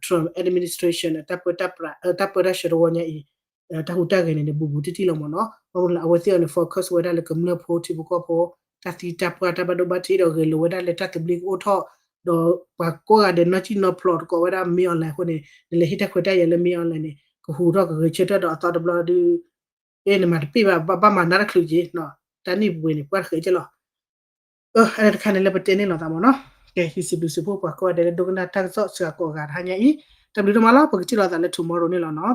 Trump administration တၢ်ပၢတၢ်ပြး တၢ်ပၢတၢ်ဆှၢတဝီညါအံၤ တၢ်ဟူးတၢ်ဂဲၤန့ၣ်န့ၣ် ဘူးဘူးတံၢ်တံၢ်လီၤမးနီၤ. ဘၣ်မနုၤလဲၣ် အဝဲသ့ၣ်အီၤန့ၣ် focus ဝဲဒၣ်လၢကမျၢၢ်ဖိထံဖိကီၢ်ဖိ တၢ်သံတၢ်ပှၢ် တၢ်ဘၣ်ဒိဘၣ်ထံးဒီး ဂဲၤလိာ်ဝဲဒၣ်လၢတၢ်သဘျ့ကအိၣ်ထီၣ် ဒီးပှၤကိးဂၤဒဲး နီၢ်ကံၣ်နီၢ်ဖျိးတကိးဝဲဒၣ် မင်းအောင်လှိုင် အဃိန့ၣ် နလဲၤဟ့ၣ်တၢ်ခွဲးတၢ်ယာ်လၢ မင်းအောင်လှိုင် န့ၣ် ကဟူးထီၣ်ကဂဲၤဆၢထၢၣ်ဒီးအသီတဘျီဒီး အဲ နမၤတပ့ၢ်ဘၣ် ဘၣ်မၤနၢ်တချုးက့ၤနီၤ, တၢ်နံၣ်ပူၤဝဲန့ၣ် ပှၢ်တဃဲးကဲလီၤ. အၢ အတခါန့ၣ် လၢပတဲန့ၣ်လိာ်သးမးနီၤ. ကဲ ယစံးဘျုးစံးဖှိၣ်ပှၤကိးဂၤဒဲးလၢဒိကနၣ်တၢ်ကစီၣ်စှၤကိးဂၤတဟါညါအံၤ, တၢ်ဘျုးဒိၣ်မးလီၤ. ပကထံၣ်လိာ်သးလၢ tomorrow န့ၣ်လီၤနီၤ.